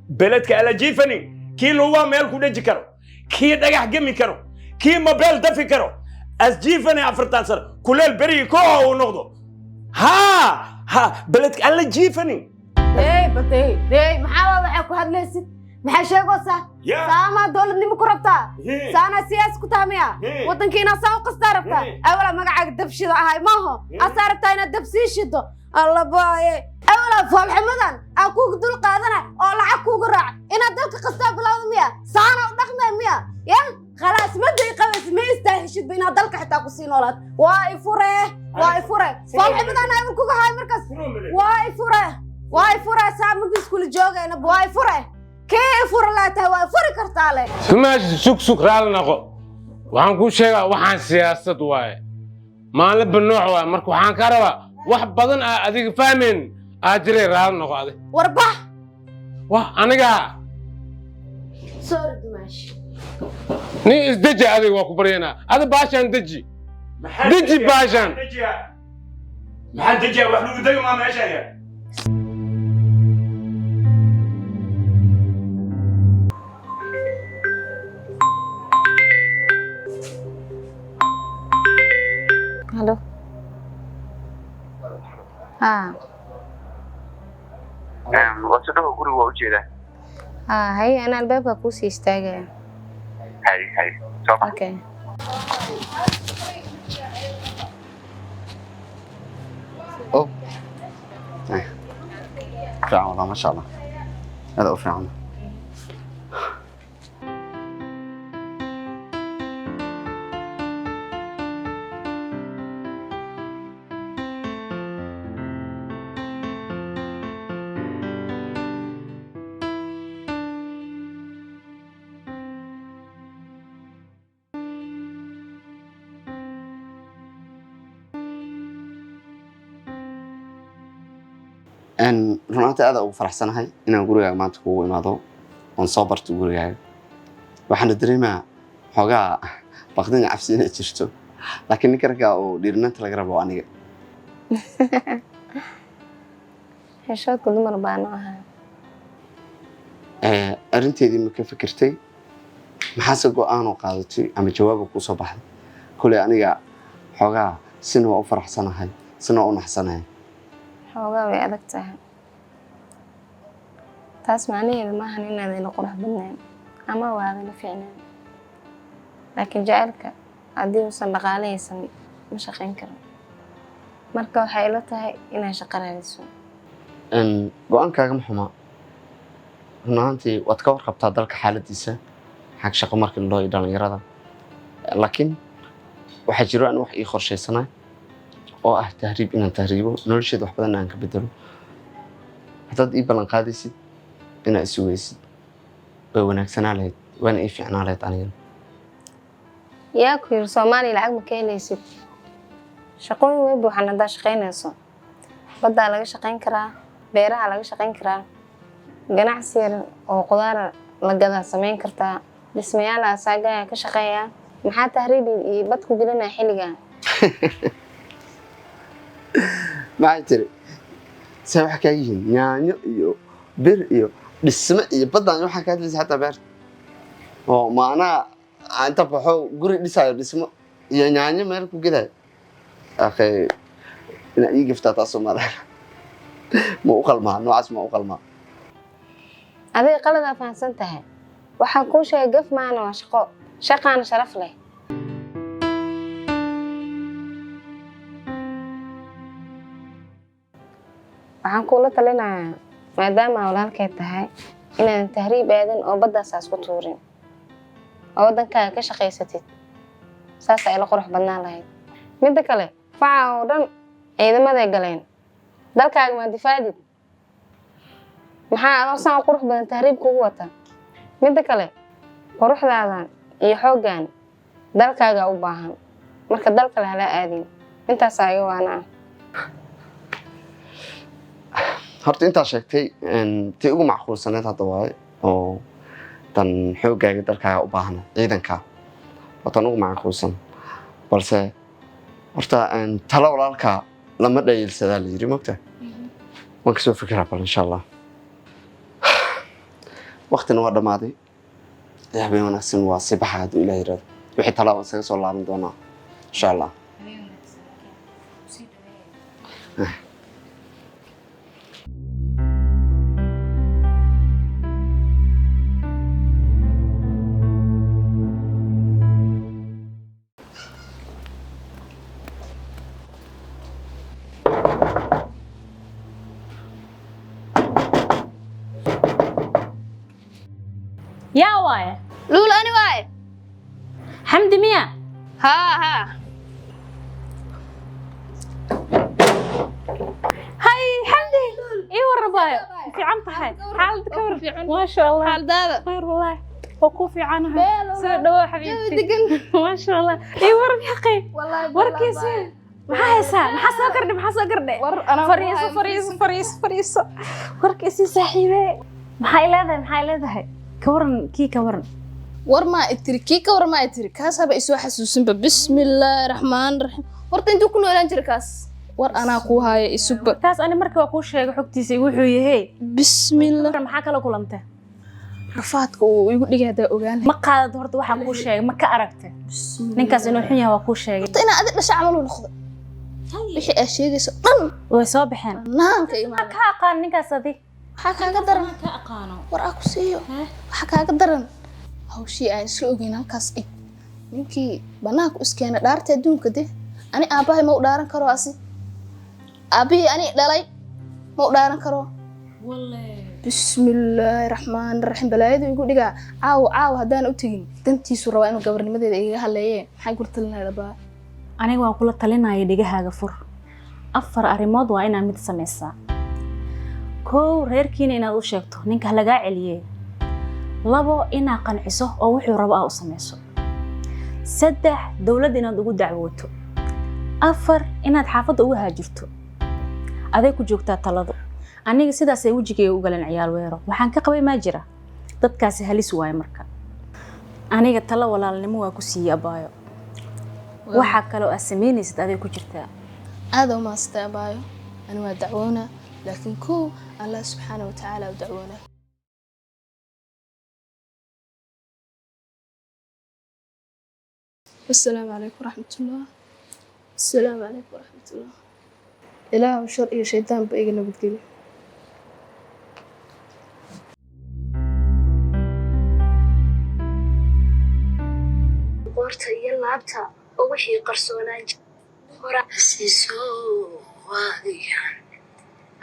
beledka ala jiifani, kii lugaa meel ku dheji karo, kii dhagax gemi karo, kii mobeel dafi karo, asjiifani 40 sano kuleel berigi kooxa uu noqdo. Haa ha, beledka alla jiifani. Hey, batay. Hey, maxaa waa waxaa ku hadlaysid? Maxaa sheegaysaa? Saamaa dowladnimo ku rabtaa? Saanaa siyaasi ku tahay miya? Waddanka inaad saa u qastaa rabtaa? Awalaa magacaaga dabshida ahay maaho? Asaa rabtaa inaad dab sii shido? Alla baaye. Awalaa foolxumadan aan kuuga dul qaadana oo lacag kuuga raac. Inaad dalka qastaa bilowda miya? Saanaa u dhaqmay miya? Ya? Khalaas, ma day qabaysid, ma istaahishidba inaad dalka xitaa ku sii noolaad. Waa i fure, waa i fure. Foolxumadan aan kuga haay markaas. Waa i fure. Waa i fure, saa ma iskula joogayna, waa i fure. Kee i fure laa tahay, waa i furi kartaa le. Dumaashi, sug sug, raali noqo. Waxaan kuu sheegaa, waxaan siyaasad waaye, maalinba nooc waaye. Marka waxaan ka rabaa wax badan aa adiga fahmayn aa jiray. Raali noqo adi. War bax. Wah, aniga. Sorry, dumaashi. Nin isdeji adiga, waa ku baryanaa. Adi baashaan deji, deji baashaan. Maxaan dejiyaa? Wax lagu degi maa meesha ya. Halo. Haa. Waa si dhawo, guriga waa ujeedaa. Haa, haye, anaa albaabka kuusii istaagaya. Hay hay, soo bax. Okay. Oh. Eh. Fiican wallah, masha Allah. Aad u fiican. Run ahaantii aad ugu faraxsanahay inaan gurigaaga maanta kugu imaado oon soo barto gurigaaga. Waxaana dareemaa xoogaa baqdin iyo cabsi inay jirto, laakiin ninka raggaa oo dhiirinaanta laga rabo waa aniga. Xishoodka dumar baanu ahay. Arrinteedii ma ka fikirtay? Maxaase go'aan oo qaadatay ama jawaaba kuu soo baxday? Koley aniga xoogaa sina waa u faraxsanahay, sina waa u naxsanahay. Xoogaa way adag tahay. Taas macnaheedu maahan inaadayna qurux badnayn ama waadana fiicnayn, laakiin jacaylka haddii uusan dhaqaalahaysan ma shaqayn karo. Marka waxay ila tahay inaad shaqo raadiso. Go-aankaaga ma xumaa. Run ahaantii waad ka warqabtaa dalka xaaladiisa xag shaqo markii la dhaho dhalinyarada, laakiin waxaa jiro an wax ii qorshaysanay oo ah tahriib, inaan tahriibo, nolosheeda wax badan aan ka bedelo. Haddaad ii ballan qaadaysid inaad isugaysid, way wanaagsanaa lahayd, waana ii fiicnaa lahayd anigana. Yaa ku yiri Soomaaliya lacag ma ka helaysid? Shaqooyin way buuxan haddaa shaqaynayso. Baddaa laga shaqayn karaa, beeraha laga shaqayn karaa, ganacsi yar oo qudaar la gadaa samayn kartaa, dhismayaal asaagaya ka shaqeeya. Maxaa tahriib iyo bad ku gelinaya xilligan? Maxay tiri? See wax kaa yihiin yaanyo iyo bir iyo dhisme iyo baddan waxaa kaa hadlaysa, xataa beerta oo maanaa inta baxo guri dhisaayo, dhismo iyo yaanyo meel ku gedayo. Akhay, inaad ii gaftaa taasoo maada ma u qalmaa? Noocaas ma u qalmaa? Adiga qaladaa fahamsan tahay. Waxaan kuu sheegay gaf maana, waa shaqo, shaqaana sharaf leh. Waxaan kuula talinayaa, maadaama walaalkay tahay, inaadan tahriib aadin oo baddaas ku tuurin oo waddankaaga ka shaqaysatid. Saas ay la qurux badnaan lahayd. Midda kale, faca oo dhan ciidamaday galeen, dalkaaga maa difaadid? Maxaa adoo saan u qurux badan tahriib kugu wata? Midda kale, quruxdaadan iyo xooggan dalkaaga u baahan, marka dal kale hala aadin. Intaasaa iga waana ah. Horta intaa sheegtay tii ugu macquulsaneed hadda waaye, oo tan xooggaaga dalkaaga u baahna, ciidanka waa tan ugu macquulsan. Balse horta talo walaalka lama dhayilsadaa la yiri, mogta waan kasoo fikiraa. Bal insha Allah, waqtina waa dhammaaday. Habeen wanaagsan, waa si baxa hadduu Ilaah yiraahdo. Wixii talaa waan isaga soo laaban doonaa insha Allah. Yaa waaye? Luul, ani waaye. Xamdi miya? Haa haa. Hay Xamdi, ii warabaayo. Fiican tahay? Xaalad ka war? Maasha Allah. Xaaladaada? Khayr wallahi, waa ku fiicanahay. Soo dhawow xabiibti. Maasha Allah, ii warab yaqi. Warkiisi maxaa haysaa? Maxaa soo kordhay? Maxaa soo kordhay? Fariiso, fariiso, fariiso, fariiso. Warkiisi saaxiibe, maxay leedahay? Maxay leedahay? Ka waran kii? Ka waran? War maa itiri kii? Ka war maa itiri? Kaas haba isoo xasuusinba. Bismillaahi raxmaani raxiim. Horta intuu ku noolaan jira kaas? War anaa kuu haaya, isugba. Taas ani marka waa kuu sheegay xogtiisa wuxuu yahay. Bismillah. Maxaa kala kulantay? Rafaadka uu igu dhigay haddaa ogaan. Ma qaadad horta waxaan kuu sheegay? Ma ka aragtay ninkaas inuu xun yahay? Waa kuu sheegay. Horta inaa adi dhasha camal uu noqdo, wixii aad sheegayso dhan way soo baxeen. Banaanka imaada. Ka aqaan ninkaas adi? Waxaa kaaga daran ka aqaano. War aa ku siiyo, waxaa kaaga daran hawshii aan isla ogeyn halkaas dhig. Ninkii banaanka iskeena dhaarta adduunka de, ani aabbahay ma u dhaaran karo, asi aabbihii ani dhalay ma u dhaaran karo. Bismillaahi raxmaani raxiim. Balaayadu igu dhigaa caawa caawa. Haddaan u tegin, dantiisu rabaa inuu gabarnimadeeda igaga hadleeye. Maxay kula talinaya dhabaa? Aniga waan kula talinaya, dhegahaaga fur. Afar arrimood waa inaad mid samaysaa. Kow, reerkiina inaad u sheegto ninka lagaa celiyey. Labo, inaad qanciso oo wuxuu rabo aa u samayso. Saddex, dowladda inaad ugu dacwooto. Afar, inaad xaafadda uga haajirto. Aday ku joogtaa taladu. Aniga sidaasay wejigayga u galeen ciyaal weero. Waxaan ka qabay maa jira, dadkaasi halis waaye. Marka aniga talo walaalnimo waa ku siiyey abaayo. Waxaa kaloo aad samaynaysid aday ku jirtaa. Aada u maastay abaayo. Ani waa dacwoonaa, laakiin kow Allah subxaana wa tacaala u dacwoonaa. Asalaamu calaykum waraxmatullah. Asalaamu calaykum waraxmatullah. Ilaahu shar iyo shaydaanba iga nabadgeliyo. Qoorta iyo laabta oo wixii qarsoonaan hora siiso waadigan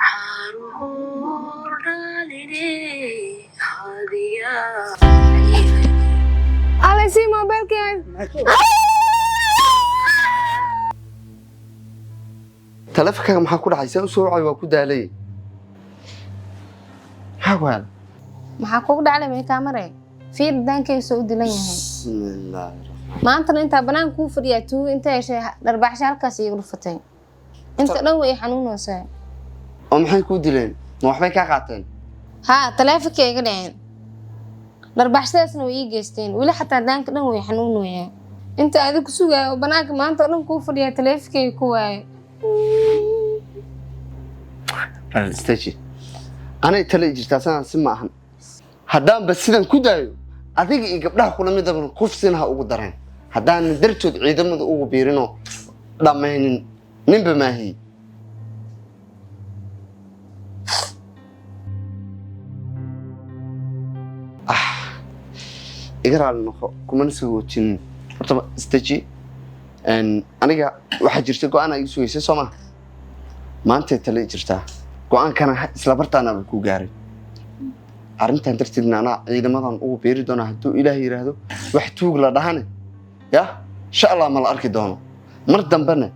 xaaruhu. Taleefankaaga maxaa ku dhacay? Saan u soo wacay waa ku daalay. Maxaa ku helay? Maxaa kugu dhaclay? May kaa maray? Fiir, daankaysa u dilan yahay. Bismillaahi. Maantana intaa banaanka kuu fadhiyaa, tuugo inta heshay dharbaaxsha halkaas iigu dhufatay. Inta dhan way i xanuunaysaa. Oo maxay kuu dileen? Ma waxbay kaa qaateen? Haa, taleefankay iga dhaceen, dharbaaxshadaasna way ii geysteen. Weli xataa daanka dhan way xanuunayaa. Inta adiga ku sugaayo oo banaanka maanta oo dhan kuu fadhiyaa, taleefankay ku waaye. Staji, anay tale jirtaa. Sidaan si ma ahan. Haddaanba sidan ku daayo, adiga iyo gabdhaha kula midaban kufsina ha ugu dareen. Haddaanan dartood ciidamada ugu biirinoo dhammaynin ninba maahiye. Iga raali noqo, kumana soo wajinin. Horta staji, aniga waxaa jirta go-aan aa iga sugaysay, soo ma? Maantay tale jirtaa, go-aankana isla bartaanaaba ku gaaray. Arrintan darteedna anaa ciidamadan ugu biiri doonaa hadduu Ilaah yidhaahdo. Wax tuug la dhahane ya insha Allah ma la arki doono mar dambena.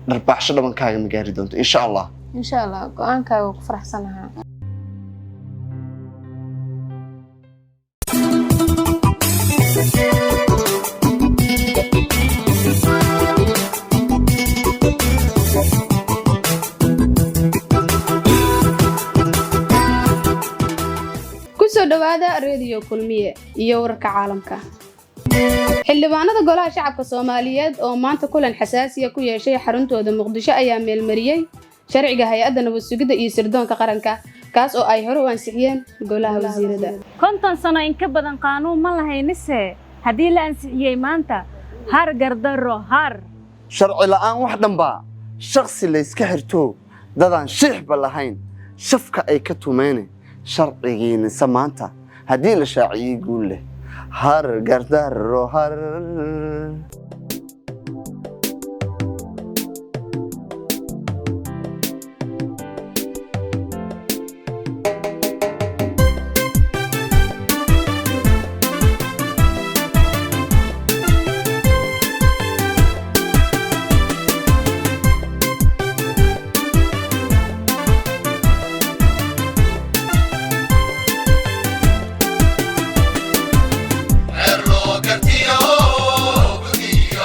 Dharbaaxsho dhabankaaga ma gaari doonto, insha Allah. Insha Allah, go-aankaaga waa ku faraxsanahaa. Kusoo dhowaada Reediyo Kulmiye iyo wararka caalamka. Xildhibaanada Golaha Shacabka Soomaaliyeed oo maanta kulan xasaasiya ku yeeshay xaruntooda Muqdisho ayaa meelmariyey sharciga Hay-adda Nabad Sugidda iyo Sirdoonka Qaranka, kaas oo ay hore u ansixiyeen golaha wasiirada. 50 sano in ka badan qaanuun ma lahaynise, haddii la ansixiyey maanta, har gardaro har. Sharci la'aan wax dhanbaa shaksi layska xirto, dadaan shiixba lahayn shafka ay ka tumeyne. Sharcigiinise maanta haddii la shaaciyey, guul leh. Har gardaro har. Gartiyo, gutiyo.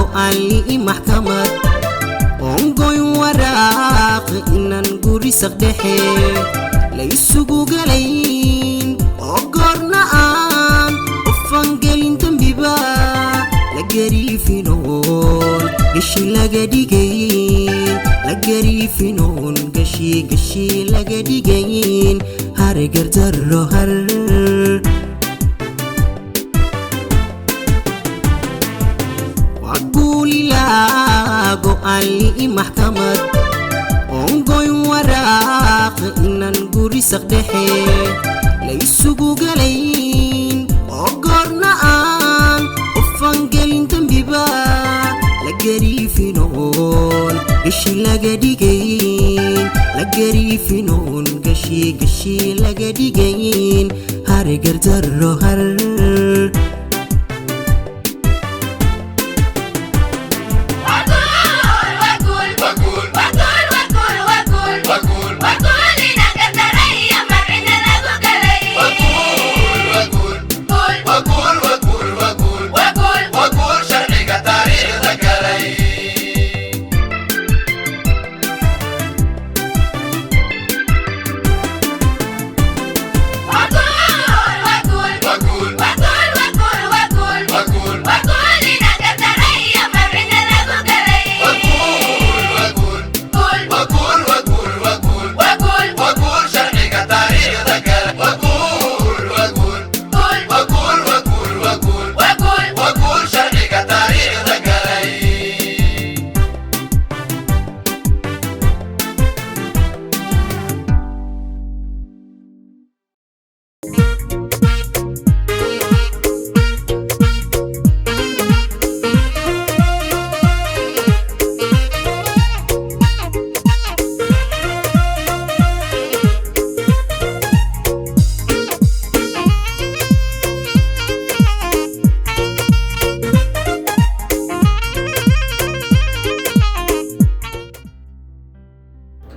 Go'aan li'i maxkamad oongoyn waraaq inaan guri saqdhexe la isugu galayn oo goorna aan qofan gelin dembiba la gariifinoon gashi laga dhigayn la gariifinoon gashi gashi laga dhigayn hargardarro har. Guulilaa go'aan li'i maxkamad oongoyn waraaq inaan guri saqdhexe la isugu galayn oo goorna aan qofan gelin dembiba la gariifinoon gashi laga dhigayn la gariifinoon gashi gashi laga dhigayn hargardarro har.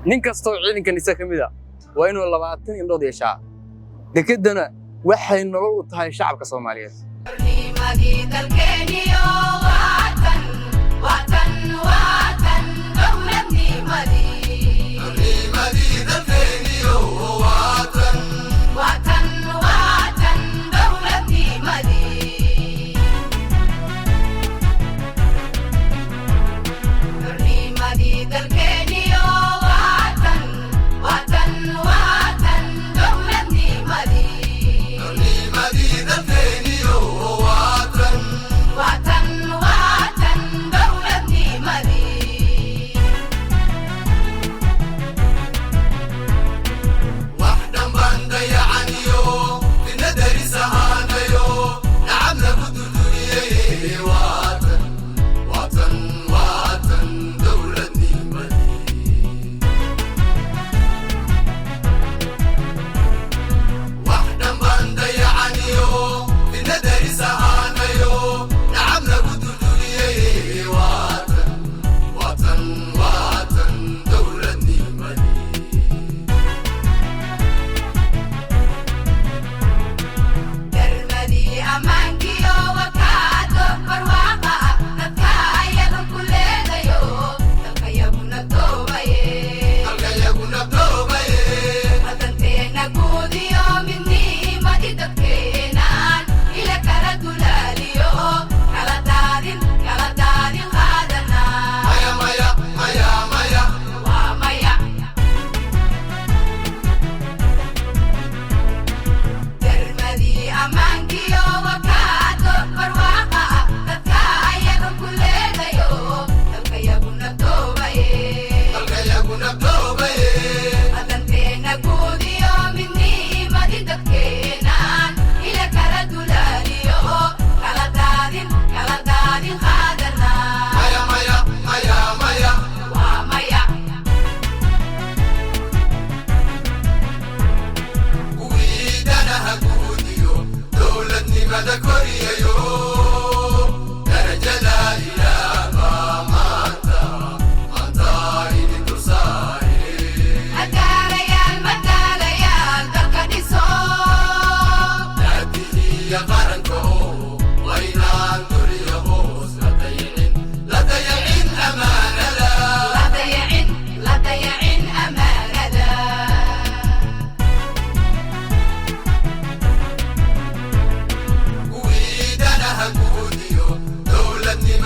Nin kastoo ciidankan isa ka mid a waa inuu 20 indhood yeeshaa. Dekeddana waxay nolol u tahay shacabka Soomaaliyeed. Watan.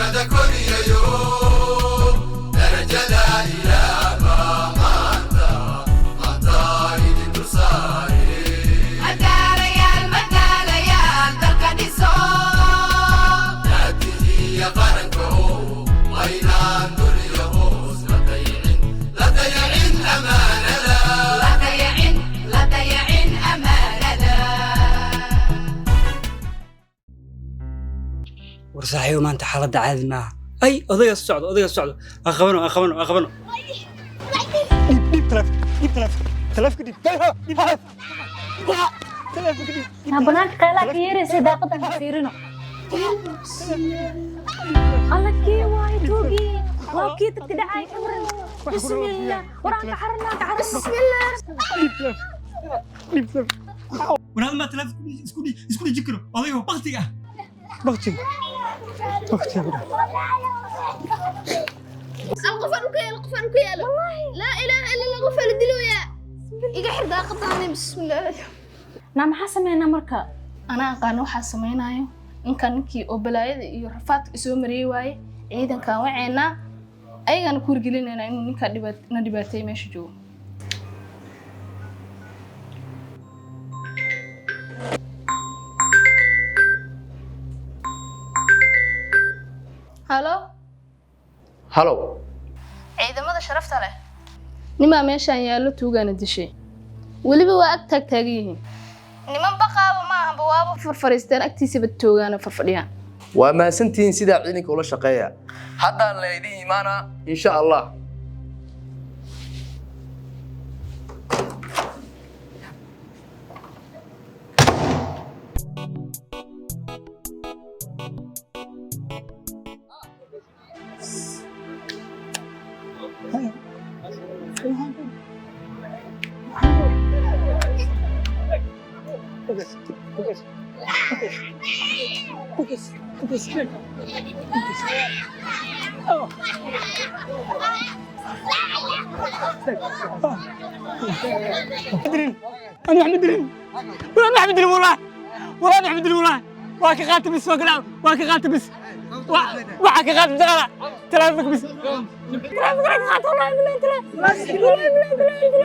Dowladnimada koriyayo, darajada ilaaba maanta maanta idin dulsaare. Madaalayaal, madaalayaal, dalka dhiso. Daadihiya qaranka oo waa inaan duriya hoos la dayicin, la dayicin amaanada. La dayacin, la dayacin amaanada. War saaxiibo, maanta xaaladda caadi maaha. Ay, odayga socdo, odayga socdo, ha qabano, ha qabano, ha qabano. Dhiib, dhiib taleefanka, dhiib taleefanka, taleefanka dhiib, dhiib taleefanka, dhiib. Naa banaanka qaylaa ka yeeraysa, daaqadan ka fiirino. Alla, kii waaye tuugii? Waa kii dadka dhacay, ka waran? Bismillah, waraan ka xaranaa, ka xaran. Bismillah. Dhiib taleefanka. War hal maa taleefanka isku dhijin karo odayga baktiga ah, baktiga, baktiga ku dhac. القفل كيالو، القفل كيالو، لا اله الا الله، قفل دلويا iga xir daaqadan. Bismillah. Naa maxaa sameynaa marka? Anaa aqaan waxaa samaynayo. Ninkan ninkii oo balaayada iyo rafaadka isoo mariyey waaye. Ciidankaan waceynaa, ayagaana ku wargelinaynaa inuu ninkaa na dhibaateeyey meesha joogo. Halo. Halow. Ciidamada sharafta leh, nimaa meeshaan yaallo, tuugaana dishay, weliba waa ag taag taagan yihiin. Niman baqaaba ma ahanba, waaba farfariisteen agtiisaba, toogaana farfadhiyaan. Waa mahadsantihiin sidaa ciidanka ula shaqeeya. Haddaan la idin imaanaa, insha Allah. أنا أحمد درين، ولا أحمد درين، والله والله أحمد درين، والله waa ka qaata bis, waa ka dhac, waa ka qaata bis, waxaa ka qaata daqala taleefanka bis, taleefanka ka qaata. Wallahi billahi, wallahi billahi, wallahi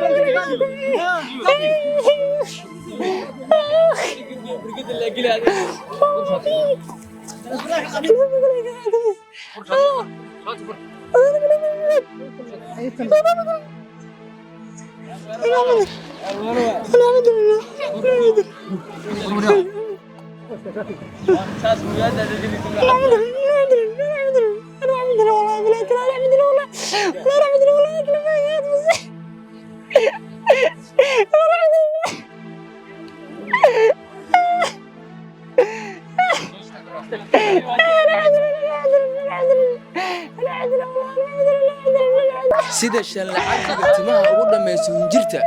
Sida shanlacagiga timaha ugu dhammayso hinjirta,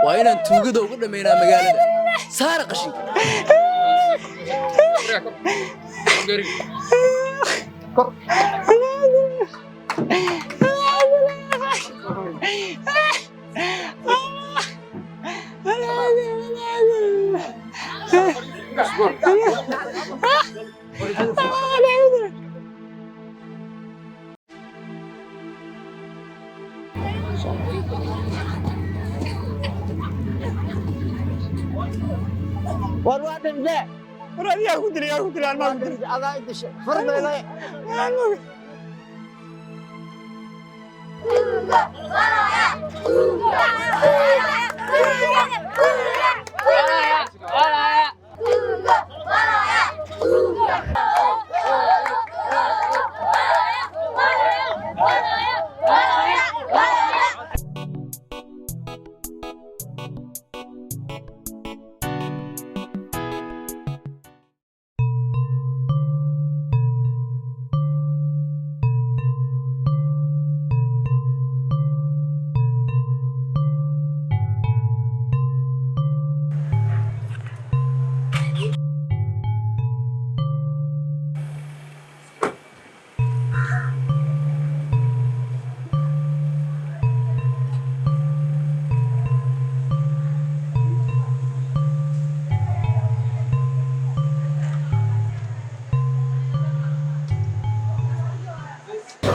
waa inaan tuugada ugu dhammaynaa magaalada. Saara qashinka. War waa dhintee. War adigaa ku dilay, yaa ku dilay, anmaa ku dilay. Adaa i dishay. Fardayday.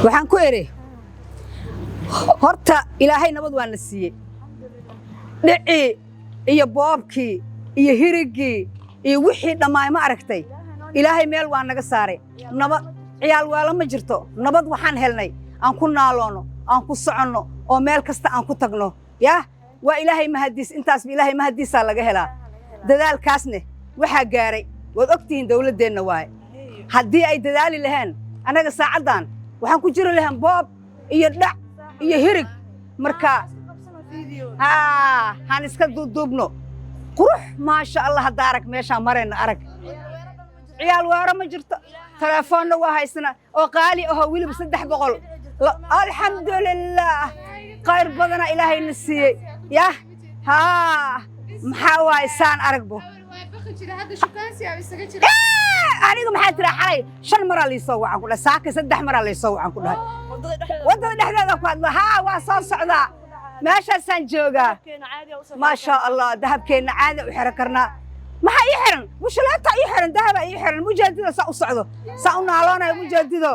Waxaan ku idhi, horta Ilaahay nabad waa na siiyey. Dhicii iyo boobkii iyo hiriggii iyo wixii dhammaay, ma aragtay, Ilaahay meel waa naga saaray. Nabad ciyaal weelo ma jirto. Nabad waxaan helnay aan ku naaloonno, aan ku soconno oo meel kasta aan ku tagno. Yah, waa Ilaahay mahadiis. Intaasba Ilaahay mahadiisaa laga helaa. Dadaalkaasne waxaa gaaray, waad ogtihiin, dawladdeenna waaye. Haddii ay dadaali laheen, annaga saacaddan waxaan ku jiri lahayn boob iyo dhac iyo hirig. Marka haa, haan iska duuduubno. Qurux, maasha Allah. Hadda arag meeshaan marayna, arag, ciyaal weero ma jirto. Telefoonna waa haysana oo qaali ahoo weliba 300. Alxamdulilaah, khayr badana Ilaahayna siiyey. Yah, haa, maxaa waaye, saan aragbo. Aniga maxaa tiraa, xalay shan maraa liisoo wacan ku dhahay, saaka saddex maraa liisoo wacan ku dhahay. Waddada dhexdeeda ku hadlo. Haa, waa soo socdaa, meeshaasaan joogaa. Maasha Allah, dahabkeenna caadi u xiran karnaa. Maxaa ii xiran? Mushaleeta ii xiran, dahaba ii xiran. Mujaadido saa u socdo, saa u naaloonayo, mujaadido.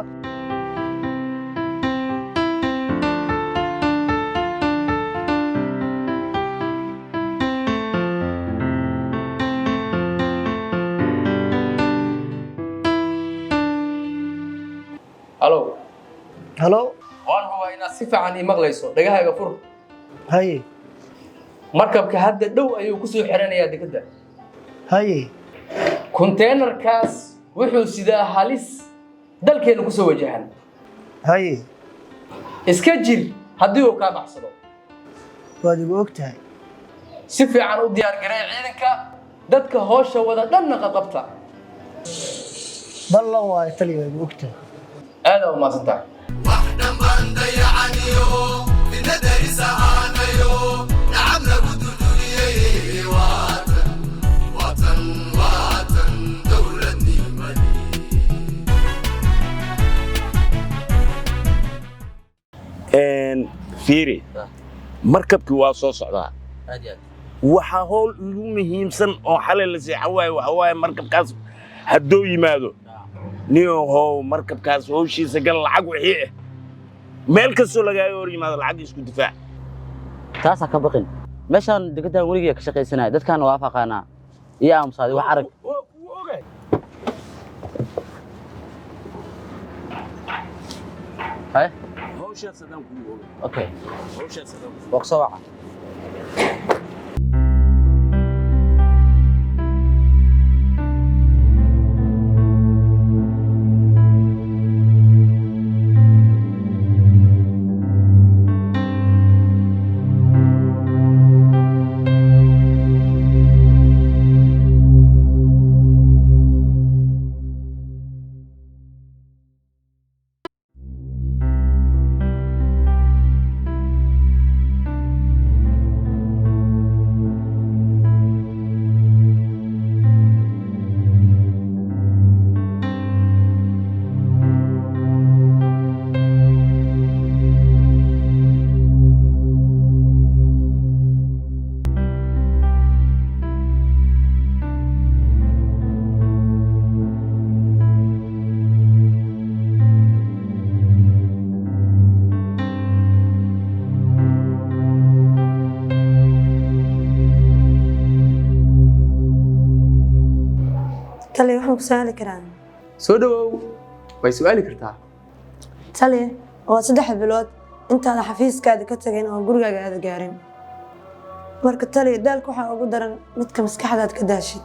Halo. Halo. Waan hubaa inaad si fiican ii maqlayso. Dhagahaaga fur. Haye. Markabka hadda dhow ayuu ku soo xiranayaa dekedda. Haye. Konteenarkaas wuxuu sidaa halis dalkeena ku soo wajahan. Haye. Iska jir haddii uu kaa baxsado. Waad igu og tahay. Si fiican u diyaar garee ciidanka, dadka howsha wada dhanna qaqabta. Ballan waayo, taliya, waa igu og tahay. Aad aa u mahadsantahay. Dambandayacaniyo ina darisahaanayo nacab lagu durduriyey. Waatan, waatan, waatan dowladnimadii. Fiiri, markabkii waa soo socdaa. Aad iyo aad. Waxaa howl ugu muhiimsan oo xalay la seexan waaye waxa waaye markabkaas hadduu yimaado, niyohow, markabkaas howshiisa gal. Lacag wixii ah, meel kastoo lagaaga hor yimaado, lacag isku difaac. Taasaa ka baqin. Meeshaan dekedaan weligii ka shaqaysanaya, dadkaana waa afaqaanaa iyo aamusaaday wax arag. Haye. Howshaas haddaan kugu ogay. Okay. Howshaas haddaan kugu Waa kusoo waca. Taliya, waxaan ku su'aali karaa? Soo dhawow, way su'aali kartaa. Taliya, waa 3 bilood intaada xafiiskaada ka tagin oo gurigaaga aada gaarin. Marka taliya, daalka waxaa ugu daran midka maskaxdaad ka daashid.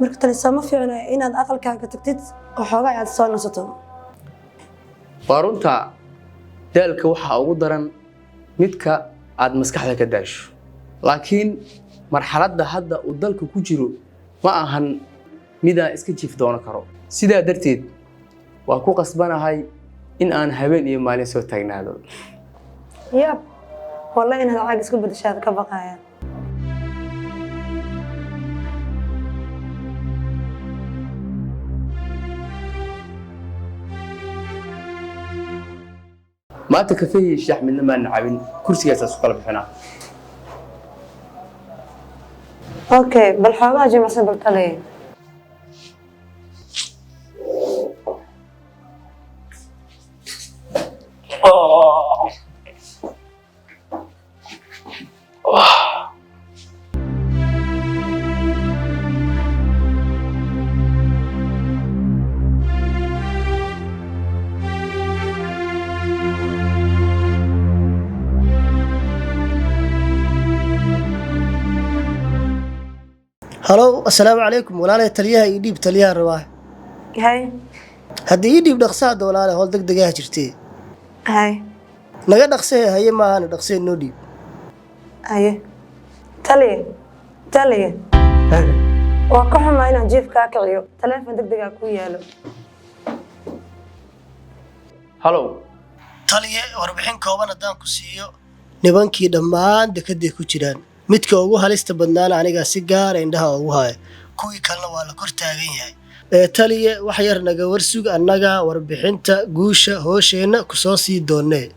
Marka taliya, sooma fiicna inaad aqalkaaga tagtid oo xoogaa aad soo nasato? Waa runta, daalka waxaa ugu daran midka aad maskaxda ka daasho, laakiin marxaladda hadda uu dalka ku jiro ma ahan midaan iska jiif doono karo. Sidaa darteed waa ku qasbanahay in aan habeen iyo maalin soo taagnaado. Yaab, wallahi inaad caag isku bedeshaad ka baqaya. Maanta kafeehiyo shaax midna maan cabin, kursigaasaa isku kala bixinaa. Okay, bal xoogaa jimicsan bal, taliya. Halow, assalaamu calaykum walaalay. Taliyaha ii dhiib, taliyaha rabaa. Hay. Haddii ii dhiib dhaqsa hadda walaalay, howl deg degaha jirtee. Hay. Naga dhaqsee. Haye, maahane dhaqsee noo dhiib. Haye taliye, taliye, waa ka xumaa inaan jiif kaa kiciyo. Taleefon deg degaa kuu yaalo. Halow. Taliye, warbixin kooban haddaan ku siiyo, nimankii dhammaan dekeday ku jiraan. Midka ugu halista badnaana anigaa si gaara indhaha ugu haya, kuwii kalena waa la kor taagan yahay. Ee taliye, wax yar naga warsug, annaga warbixinta guusha hoosheenna ku soo sii doonee.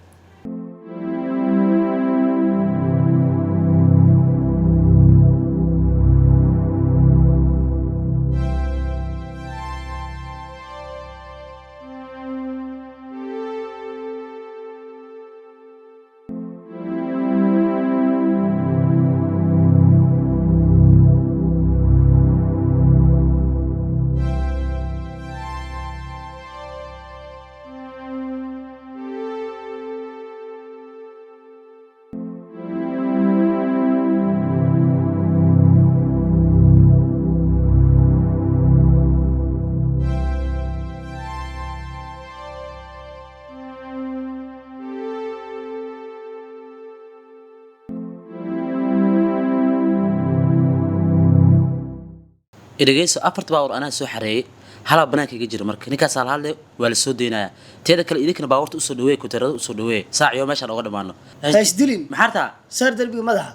Dhegeyso, afarta baabuur anaa soo xareeyay, halaa banaanka iga jira. Marka ninkaasaa la hadlay, waa la soo deynayaa. Teeda kale, idinkana baabuurta usoo dhaweeye, kutarada usoo dhaweeye, saaciyo meeshaan oga dhamaano. Ha isdilin. Maxaa rabtaa? Saar darbiga madaxa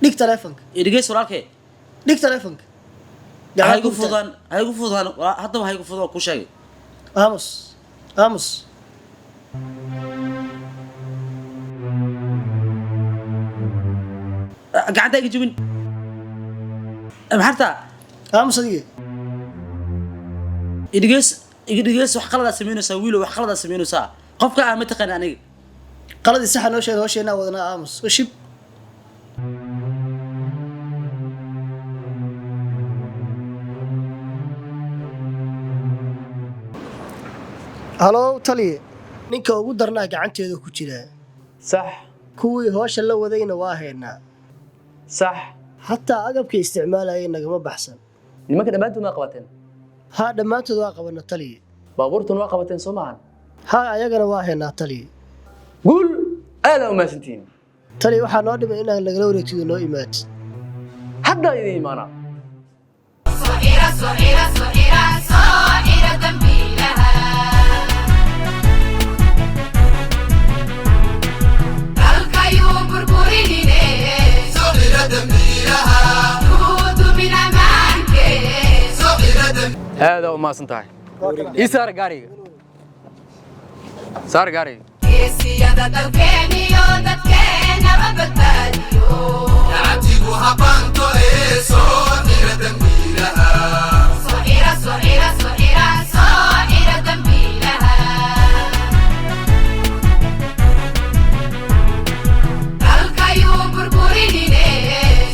dhig taleefonka. Dhegeyso walaalkee. Dhig taleefonka. Ha igu fududaan, ha igu fududaan, haddaba ha igu fududaan, kuu sheegay. Aamus, aamus. Gacanta iga jebin. Maxaa rabtaa? Aamus adiga. Idhigeys, idhigeys, wax qaladaa samaynaysaa wiilo, wax qaladaa samaynaysaa. Qofka ah ma taqaan aniga. Qaladii saxa noo sheeg, hoosheenaa wadanaa. Aamus, shib. Halow taliye, ninka ugu darnaa gacanteeda ku jiraa. Sax. Kuwii hoosha la wadayna waa haynaa. Sax. Hataa agabkay isticmaalayay nagama baxsan. Nimanka dhammaantood waa qabateen? Haa, dhammaantood waa qabana taliye. Baabuurtan waa qabateen, soo maahan? Haa, ayagana waa haynaa taliye. Guul, aadaa u mahadsantihiin. Taliye, waxaa noo dhimay inaan nagala wareegtido, noo imaatid. Haddaa idin imaanaa. Soo xira, soo xira dambiilaha. Dalkayuu burburinine. Soo xira dambiilaha. Duudumin ammaanke. Soo xira. Aadaa u mahadsan tahay. Ii saar gaariga, saar gaariga. Geesiyada dalkeeniyo dadkeenaba badbaadiyo. Nacabtigu habanto ee soo xira dambiilaha. Soo xira, soo xira, soo xira, soo xira dambiilaha. Dalkayuu burburinine.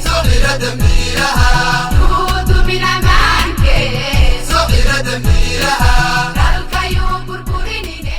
Soo xira dambiilaha. Duudumin ammaanke. Soo xira dambiilaha. Dalkayuu burburinine.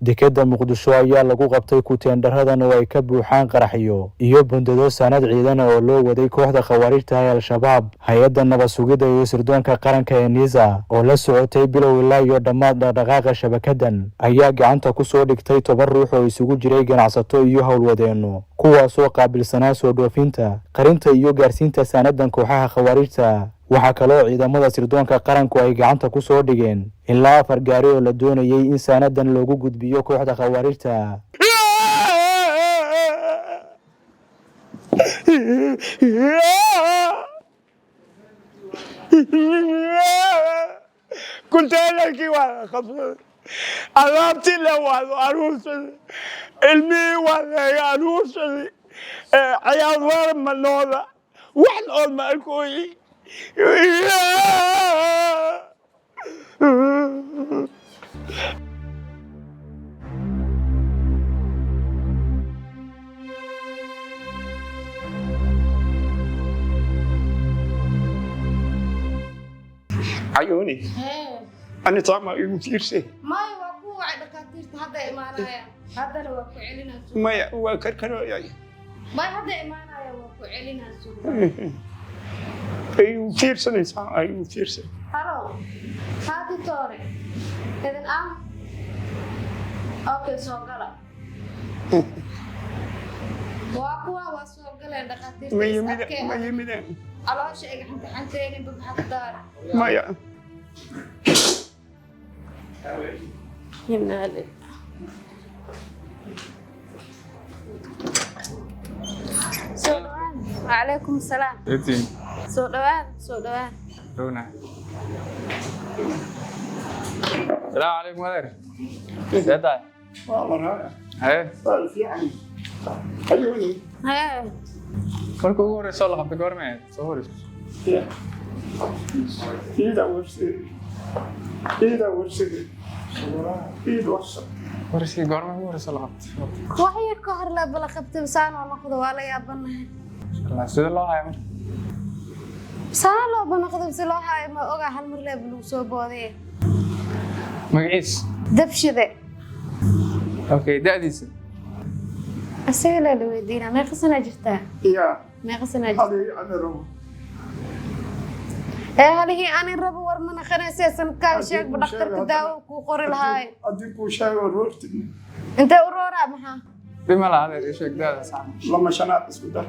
Dekedda Muqdisho ayaa lagu qabtay kuteendharadan oo ay ka buuxaan qaraxyo iyo bundado sanad ciidan oo loo waday kooxda khawaarijta ee Al-Shabaab. Hay-adda nabad sugidda iyo sirdoonka qaranka ee NISA oo la socotay bilow ilaa iyo dhammaad dhaqdhaqaaqa shabakadan ayaa gacanta ku soo dhigtay 10 ruux oo isugu jiray ganacsato iyo howlwadeenno, kuwaasoo qaabilsanaa soo dhoofinta, qarinta iyo gaarsiinta saanadan kooxaha khawaarijta. Waxaa kaloo ciidamada sirdoonka qaranku ay gacanta ku soo dhigeen ilaa afar gaari oo la doonayay in saanadan loogu gudbiyo kooxda khawaarijta. Kunteenarkii waa la qabsaday, alaabtii le waa la aruursaday, ilmihii waa laga aruursaday, cayaar waar ma noola, wax nool ma arkooyi. Cayuuni, ani taama igu fiirsay. Maya, waa ku wacay dhakhaatiirta, hadda imaanayaan. Haddana waa ku celinaa suuq. Maya, waa karkarooyay. Maya, hadda imaanaya, waa ku celinaa suuq. Ay igu fiirsanaysaa, ay igu fiirsay. Halo, haati toore idin ah. Okay, soo gala. Waa kuwa, waa soo galeen dhakhaatiirta. Ma is yimideen? adkee. Ma yimideen? Caloosha iga xantaxanteenin, maxaa ku daara? Maya. Yimnaale. Soo dhawaad. Wacalaykum salaam. Eetiin. Soo dhawaad, soo dhawaad. Dhowna. Salaamu calaykum adeer. See tahay? Waa la raaya. Haye. Waa fiican, Cayuuni. Hee. Marka ugu horeysa oo la qabtay goorma ahayd? Soo horeyso. Iida warsigay, iida warsigay, iid warsa. Warsi goorma ugu horeysa la qabtay? Wax yar ka hor la bala qabtay, saan oo noqdo waa la yaabanahay. Allah, sida loo hayo marka? Saan loo banoqdo si loo haayo ma ogaa, hal mar leeb lagu soo booday. Magaciis? Dabshide. Okay, da'diisa? Isaga laa la weydiinaa. Meeqa sanaa jirtaa? Ya. Meeqa sanaa jirtaa? Halii ani rabo. Ee, halihii ani rabo war ma naqanayse, sanadkaaga sheegba, dhakhtarka daawo kuu qori lahaayo. Haddii kuu sheego roorti. Intee u rooraa maxaa? Dhima laha adeer, ii sheeg da'da sax. Lama shanaad isku dar.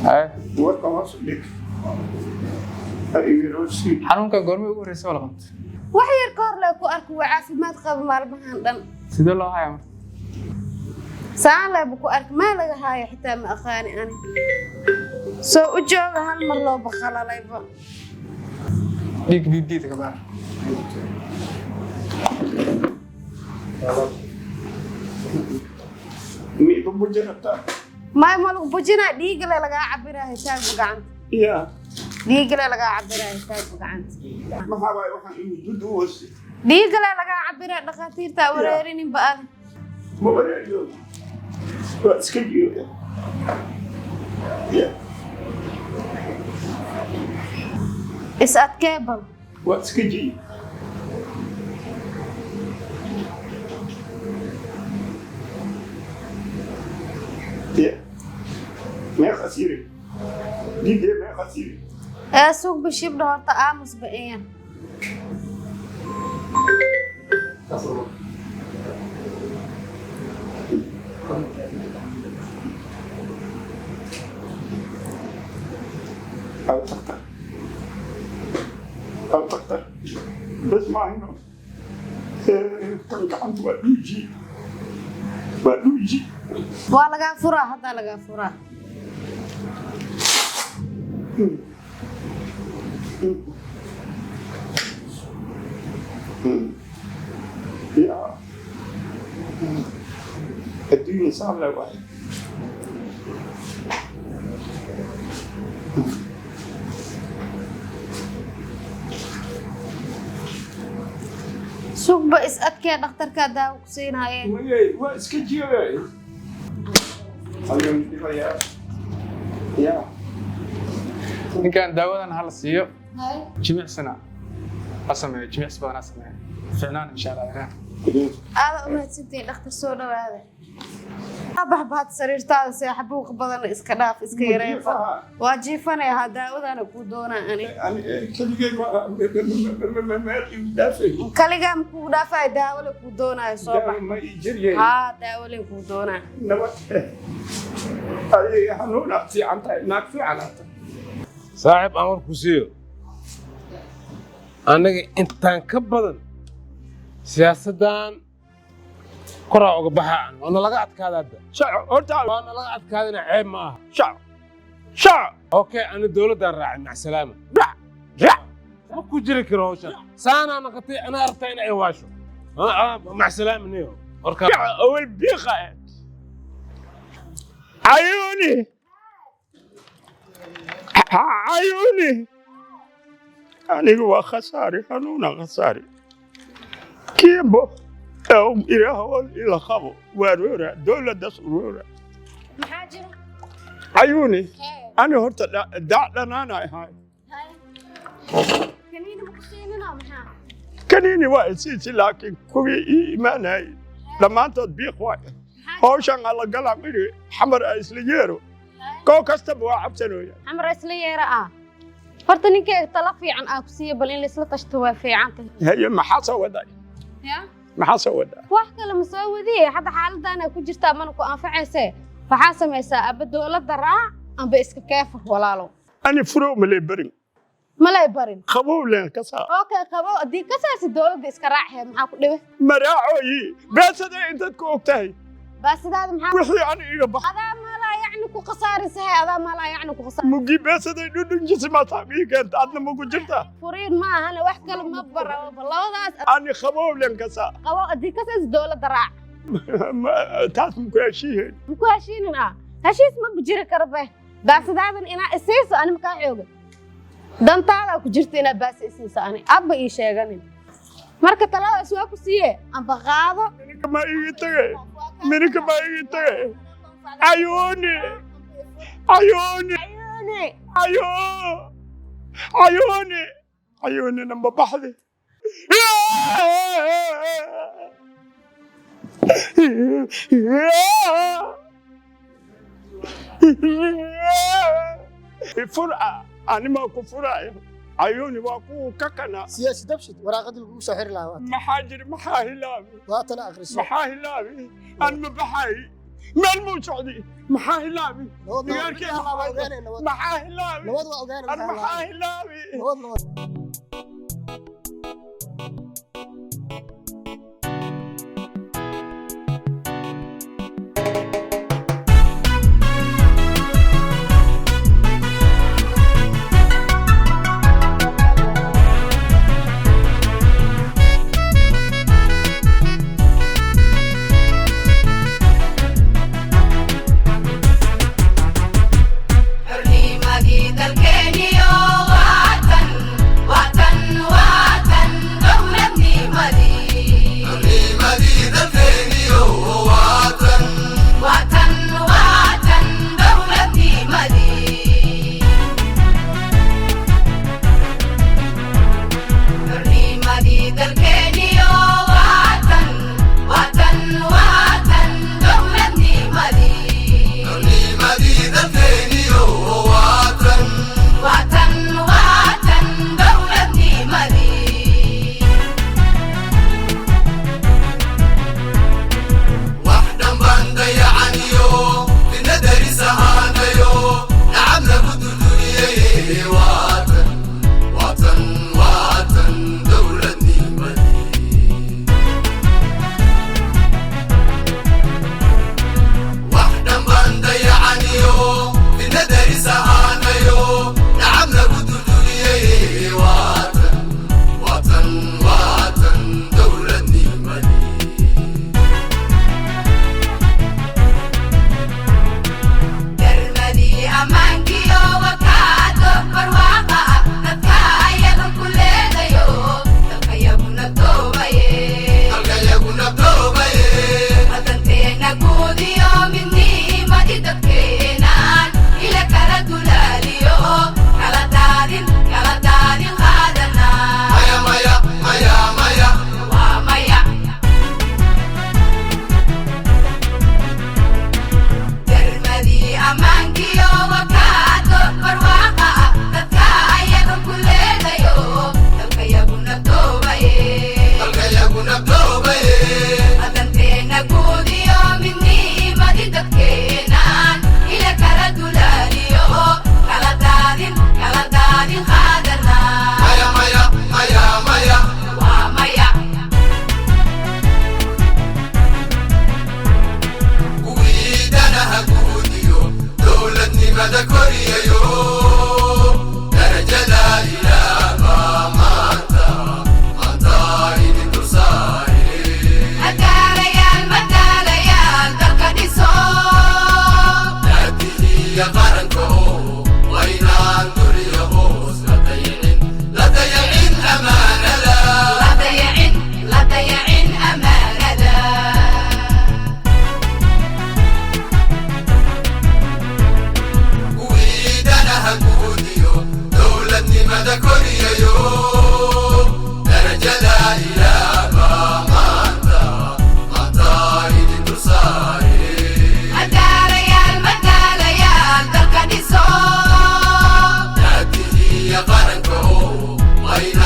Haye. Warka hoos u dhig. Ha iga roorsi. Xanuunka goorma ugu horeysa oo la qabtay? Wax yar ka hor lee ku arko, waa caafimaad qaba maalmahan dhan. Sidee loo hayaa marka? Saan leeba ku ark, maa laga haayo xitaa ma aqaani ani. Soo u jooga, hal mar loo baqalalayba. Dhiig dhiig ka baar. Mi igu bujirata. May, ma lagu bujinaa, dhiigale lagaa cabiraa hitaagba gacanta. Ya. Dhiigale lagaa cabiraa hitaagba gacanta. Maxaa waay waxaan igu dud u wasi? Dhiigale lagaa cabiraa, dhakhaatiirta wareerininba adi. Ma wareeriyo, waa iska jiyo ya. Is adkee bal. Waa iska jiyo. Ya, meeqa siri dhiigee, meeqa siri? Ee, suuq bishibdha horta, aamusba iyan. أو تقدر، أو تقدر بس ما هنا كان gacanta waa dhuuji, waa dhuuji. Waa lagaa furaa, haddaa lagaa furaa. Ya, adduunya saan le waay. Suuqba is adkee, dhakhtarkaa daawo ku siinaayeen. Mayay, waa iska jiray ayuu dhibayaa ya. Ninkan daawadan hala siiyo. Jimicsina ha sameeyo, jimicsi badan ha sameeyo. Fiicnaan insha Allah ilaah. Aada u mahadsantihiin dhakhtar, soo dhawaada. Bax baad sariirtaada seexa, buuqa badan iska dhaaf, iska yareefa. Waa jiifanaya haa, daawadana kuu doonaa ani. Keligay meel igu dhaafay. Kaligaa ma kugu dhaafaya, daawo le kuu doonaayo, soo bax. Ma ii jiryay? Haa, daawo le kuu doonaa. Nabad ayay hanuunaad fiican tahay, naag fiican aad tahay. Saaxiib, aan war ku siiyo. Annaga intaan ka badan siyaasaddan koraa uga baxaan, waana laga adkaada hadda. Horta waana laga adkaadana, ceeb ma aha. Shac shac. Okay, ani dowladdaan raacay, macsalaama. Rac. Ma ku jiri karo hawshan saanaa naqatay, anaa rabtaa in ay waasho. Macsalaama niyo warka. Awal biiqa cayuuni, cayuuni, aniga waa khasaari, hanuuna khasaari kiimbo ilaahol ila qabo, waa roora dowladdaas roora. Maxaa jira? Cayuuni. Ani horta daac dhanaana ahay. Kaniini ma ku siinina maxaa? Kaniini waa isiisi, laakiin kuwii ii imaanayay dhammaantood biiq waay. Hawshan alla galaan idhi Xamar a isla yeero, koo kastaba waa cabsanooya. Xamar isla yeera ah. Horta ninkeyga, talo fiican aa ku siiya, bal in laisla tashto waa fiican tahay. Haye, maxaa soo waday? Ya. Maxaa soo wadaa? Wax kale ma soo wadiye, hadda xaaladaana ku jirtaa mana ku anfacayse. Waxaa samaysaa, aba dowladda raac amba iska keefar, walaalow. Ani furow malay barin. Malay barin. Qabow leen kasaa. Okay, qabow haddii kasaasi dowladda iska raacee, maxaa ku dhibe? Maraacoyi beesadee intaad ku og tahay? Baasidaada maxaa? Wixii ani iga bax. Adaa maalaa yacni ku khasaarisahay, adaa maalaa yacni ku khasaar. Mugi beesaday dhudhunjisi maataa ii keenta, adna maku jirtaa. Furiin ma ahane, wax kale ma barabo labadaas. Ani qabow leen kasaa. Qabow haddii kasaasi dowladda raac. Taas maku heshiiheen. Maku heshiinin ah, heshiis ma jiri karo be. Baasidaadan inaa isiiso ani makaa xooga, dantaadaa ku jirta inaa baasi isiiso, ani abba ii sheeganin. Marka taladaas waa ku siiye, amba qaado. Mininka ma iga tagay, mininka ma iga tagay. Ayuuni, ayuuni, ayo, ayuuni, ayuuni, namba baxdi. Fura, anima ku furaayo. Ayuuni waa kuwa ka kana. Siyaasi Dabshid, waraaqadii lagugu soo xiri lahaa. Maxaa jiri? Maxaa hilaabi? Waatana, akhriso. Maxaa hilaabi? Aan ma baxay, meel muu socdi. Maxaa hilaabi? Maxaa hilaabi? Nabad waa ogaanay. An maxaa hilaabi? Nabad, nabad. Xornimadii dalkeeniyo waatan.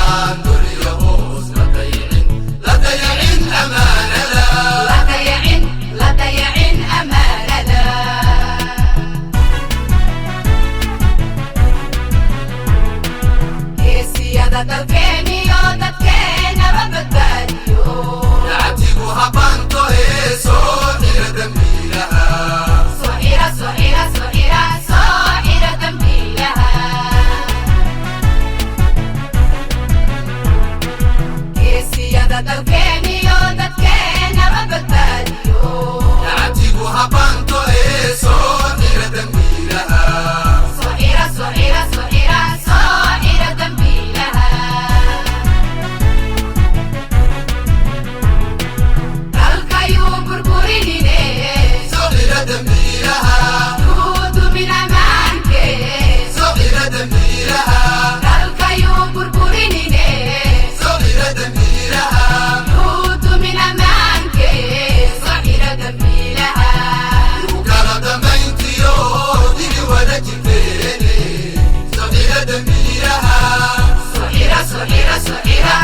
Waynaan dulya hoos la dayicin, la dayicin amaanada. La dayicin, la dayicin amaanada. Geesiyada dalkeeniyo dadkeenaba badbaadiyo. Lacabtigu habanto ee soo xira dambiilaha. Soo xira, soo xira, soo xira, soo xira dambiilaha. Geesiyada dalkeeniyo dadkeenaba badbaadiyo. Lacabtigu habanto ee soo xira dambiilaha. Soo xira, soo xira, soo xira, soo xira dambiilaha. Dalkayuu burburinine. Soo xira dambiilaha. Duudumin ammaanke. Soo xira dambiilaha. Dalkayuu burburinine. Soo xira dambiilaha. Duudumin ammaanke. Soo xira dambiilaha. Ku kala dambayntiyo dili wada jirteene. Soo xira dambiilaha. Soo xira, soo xira, soo xira.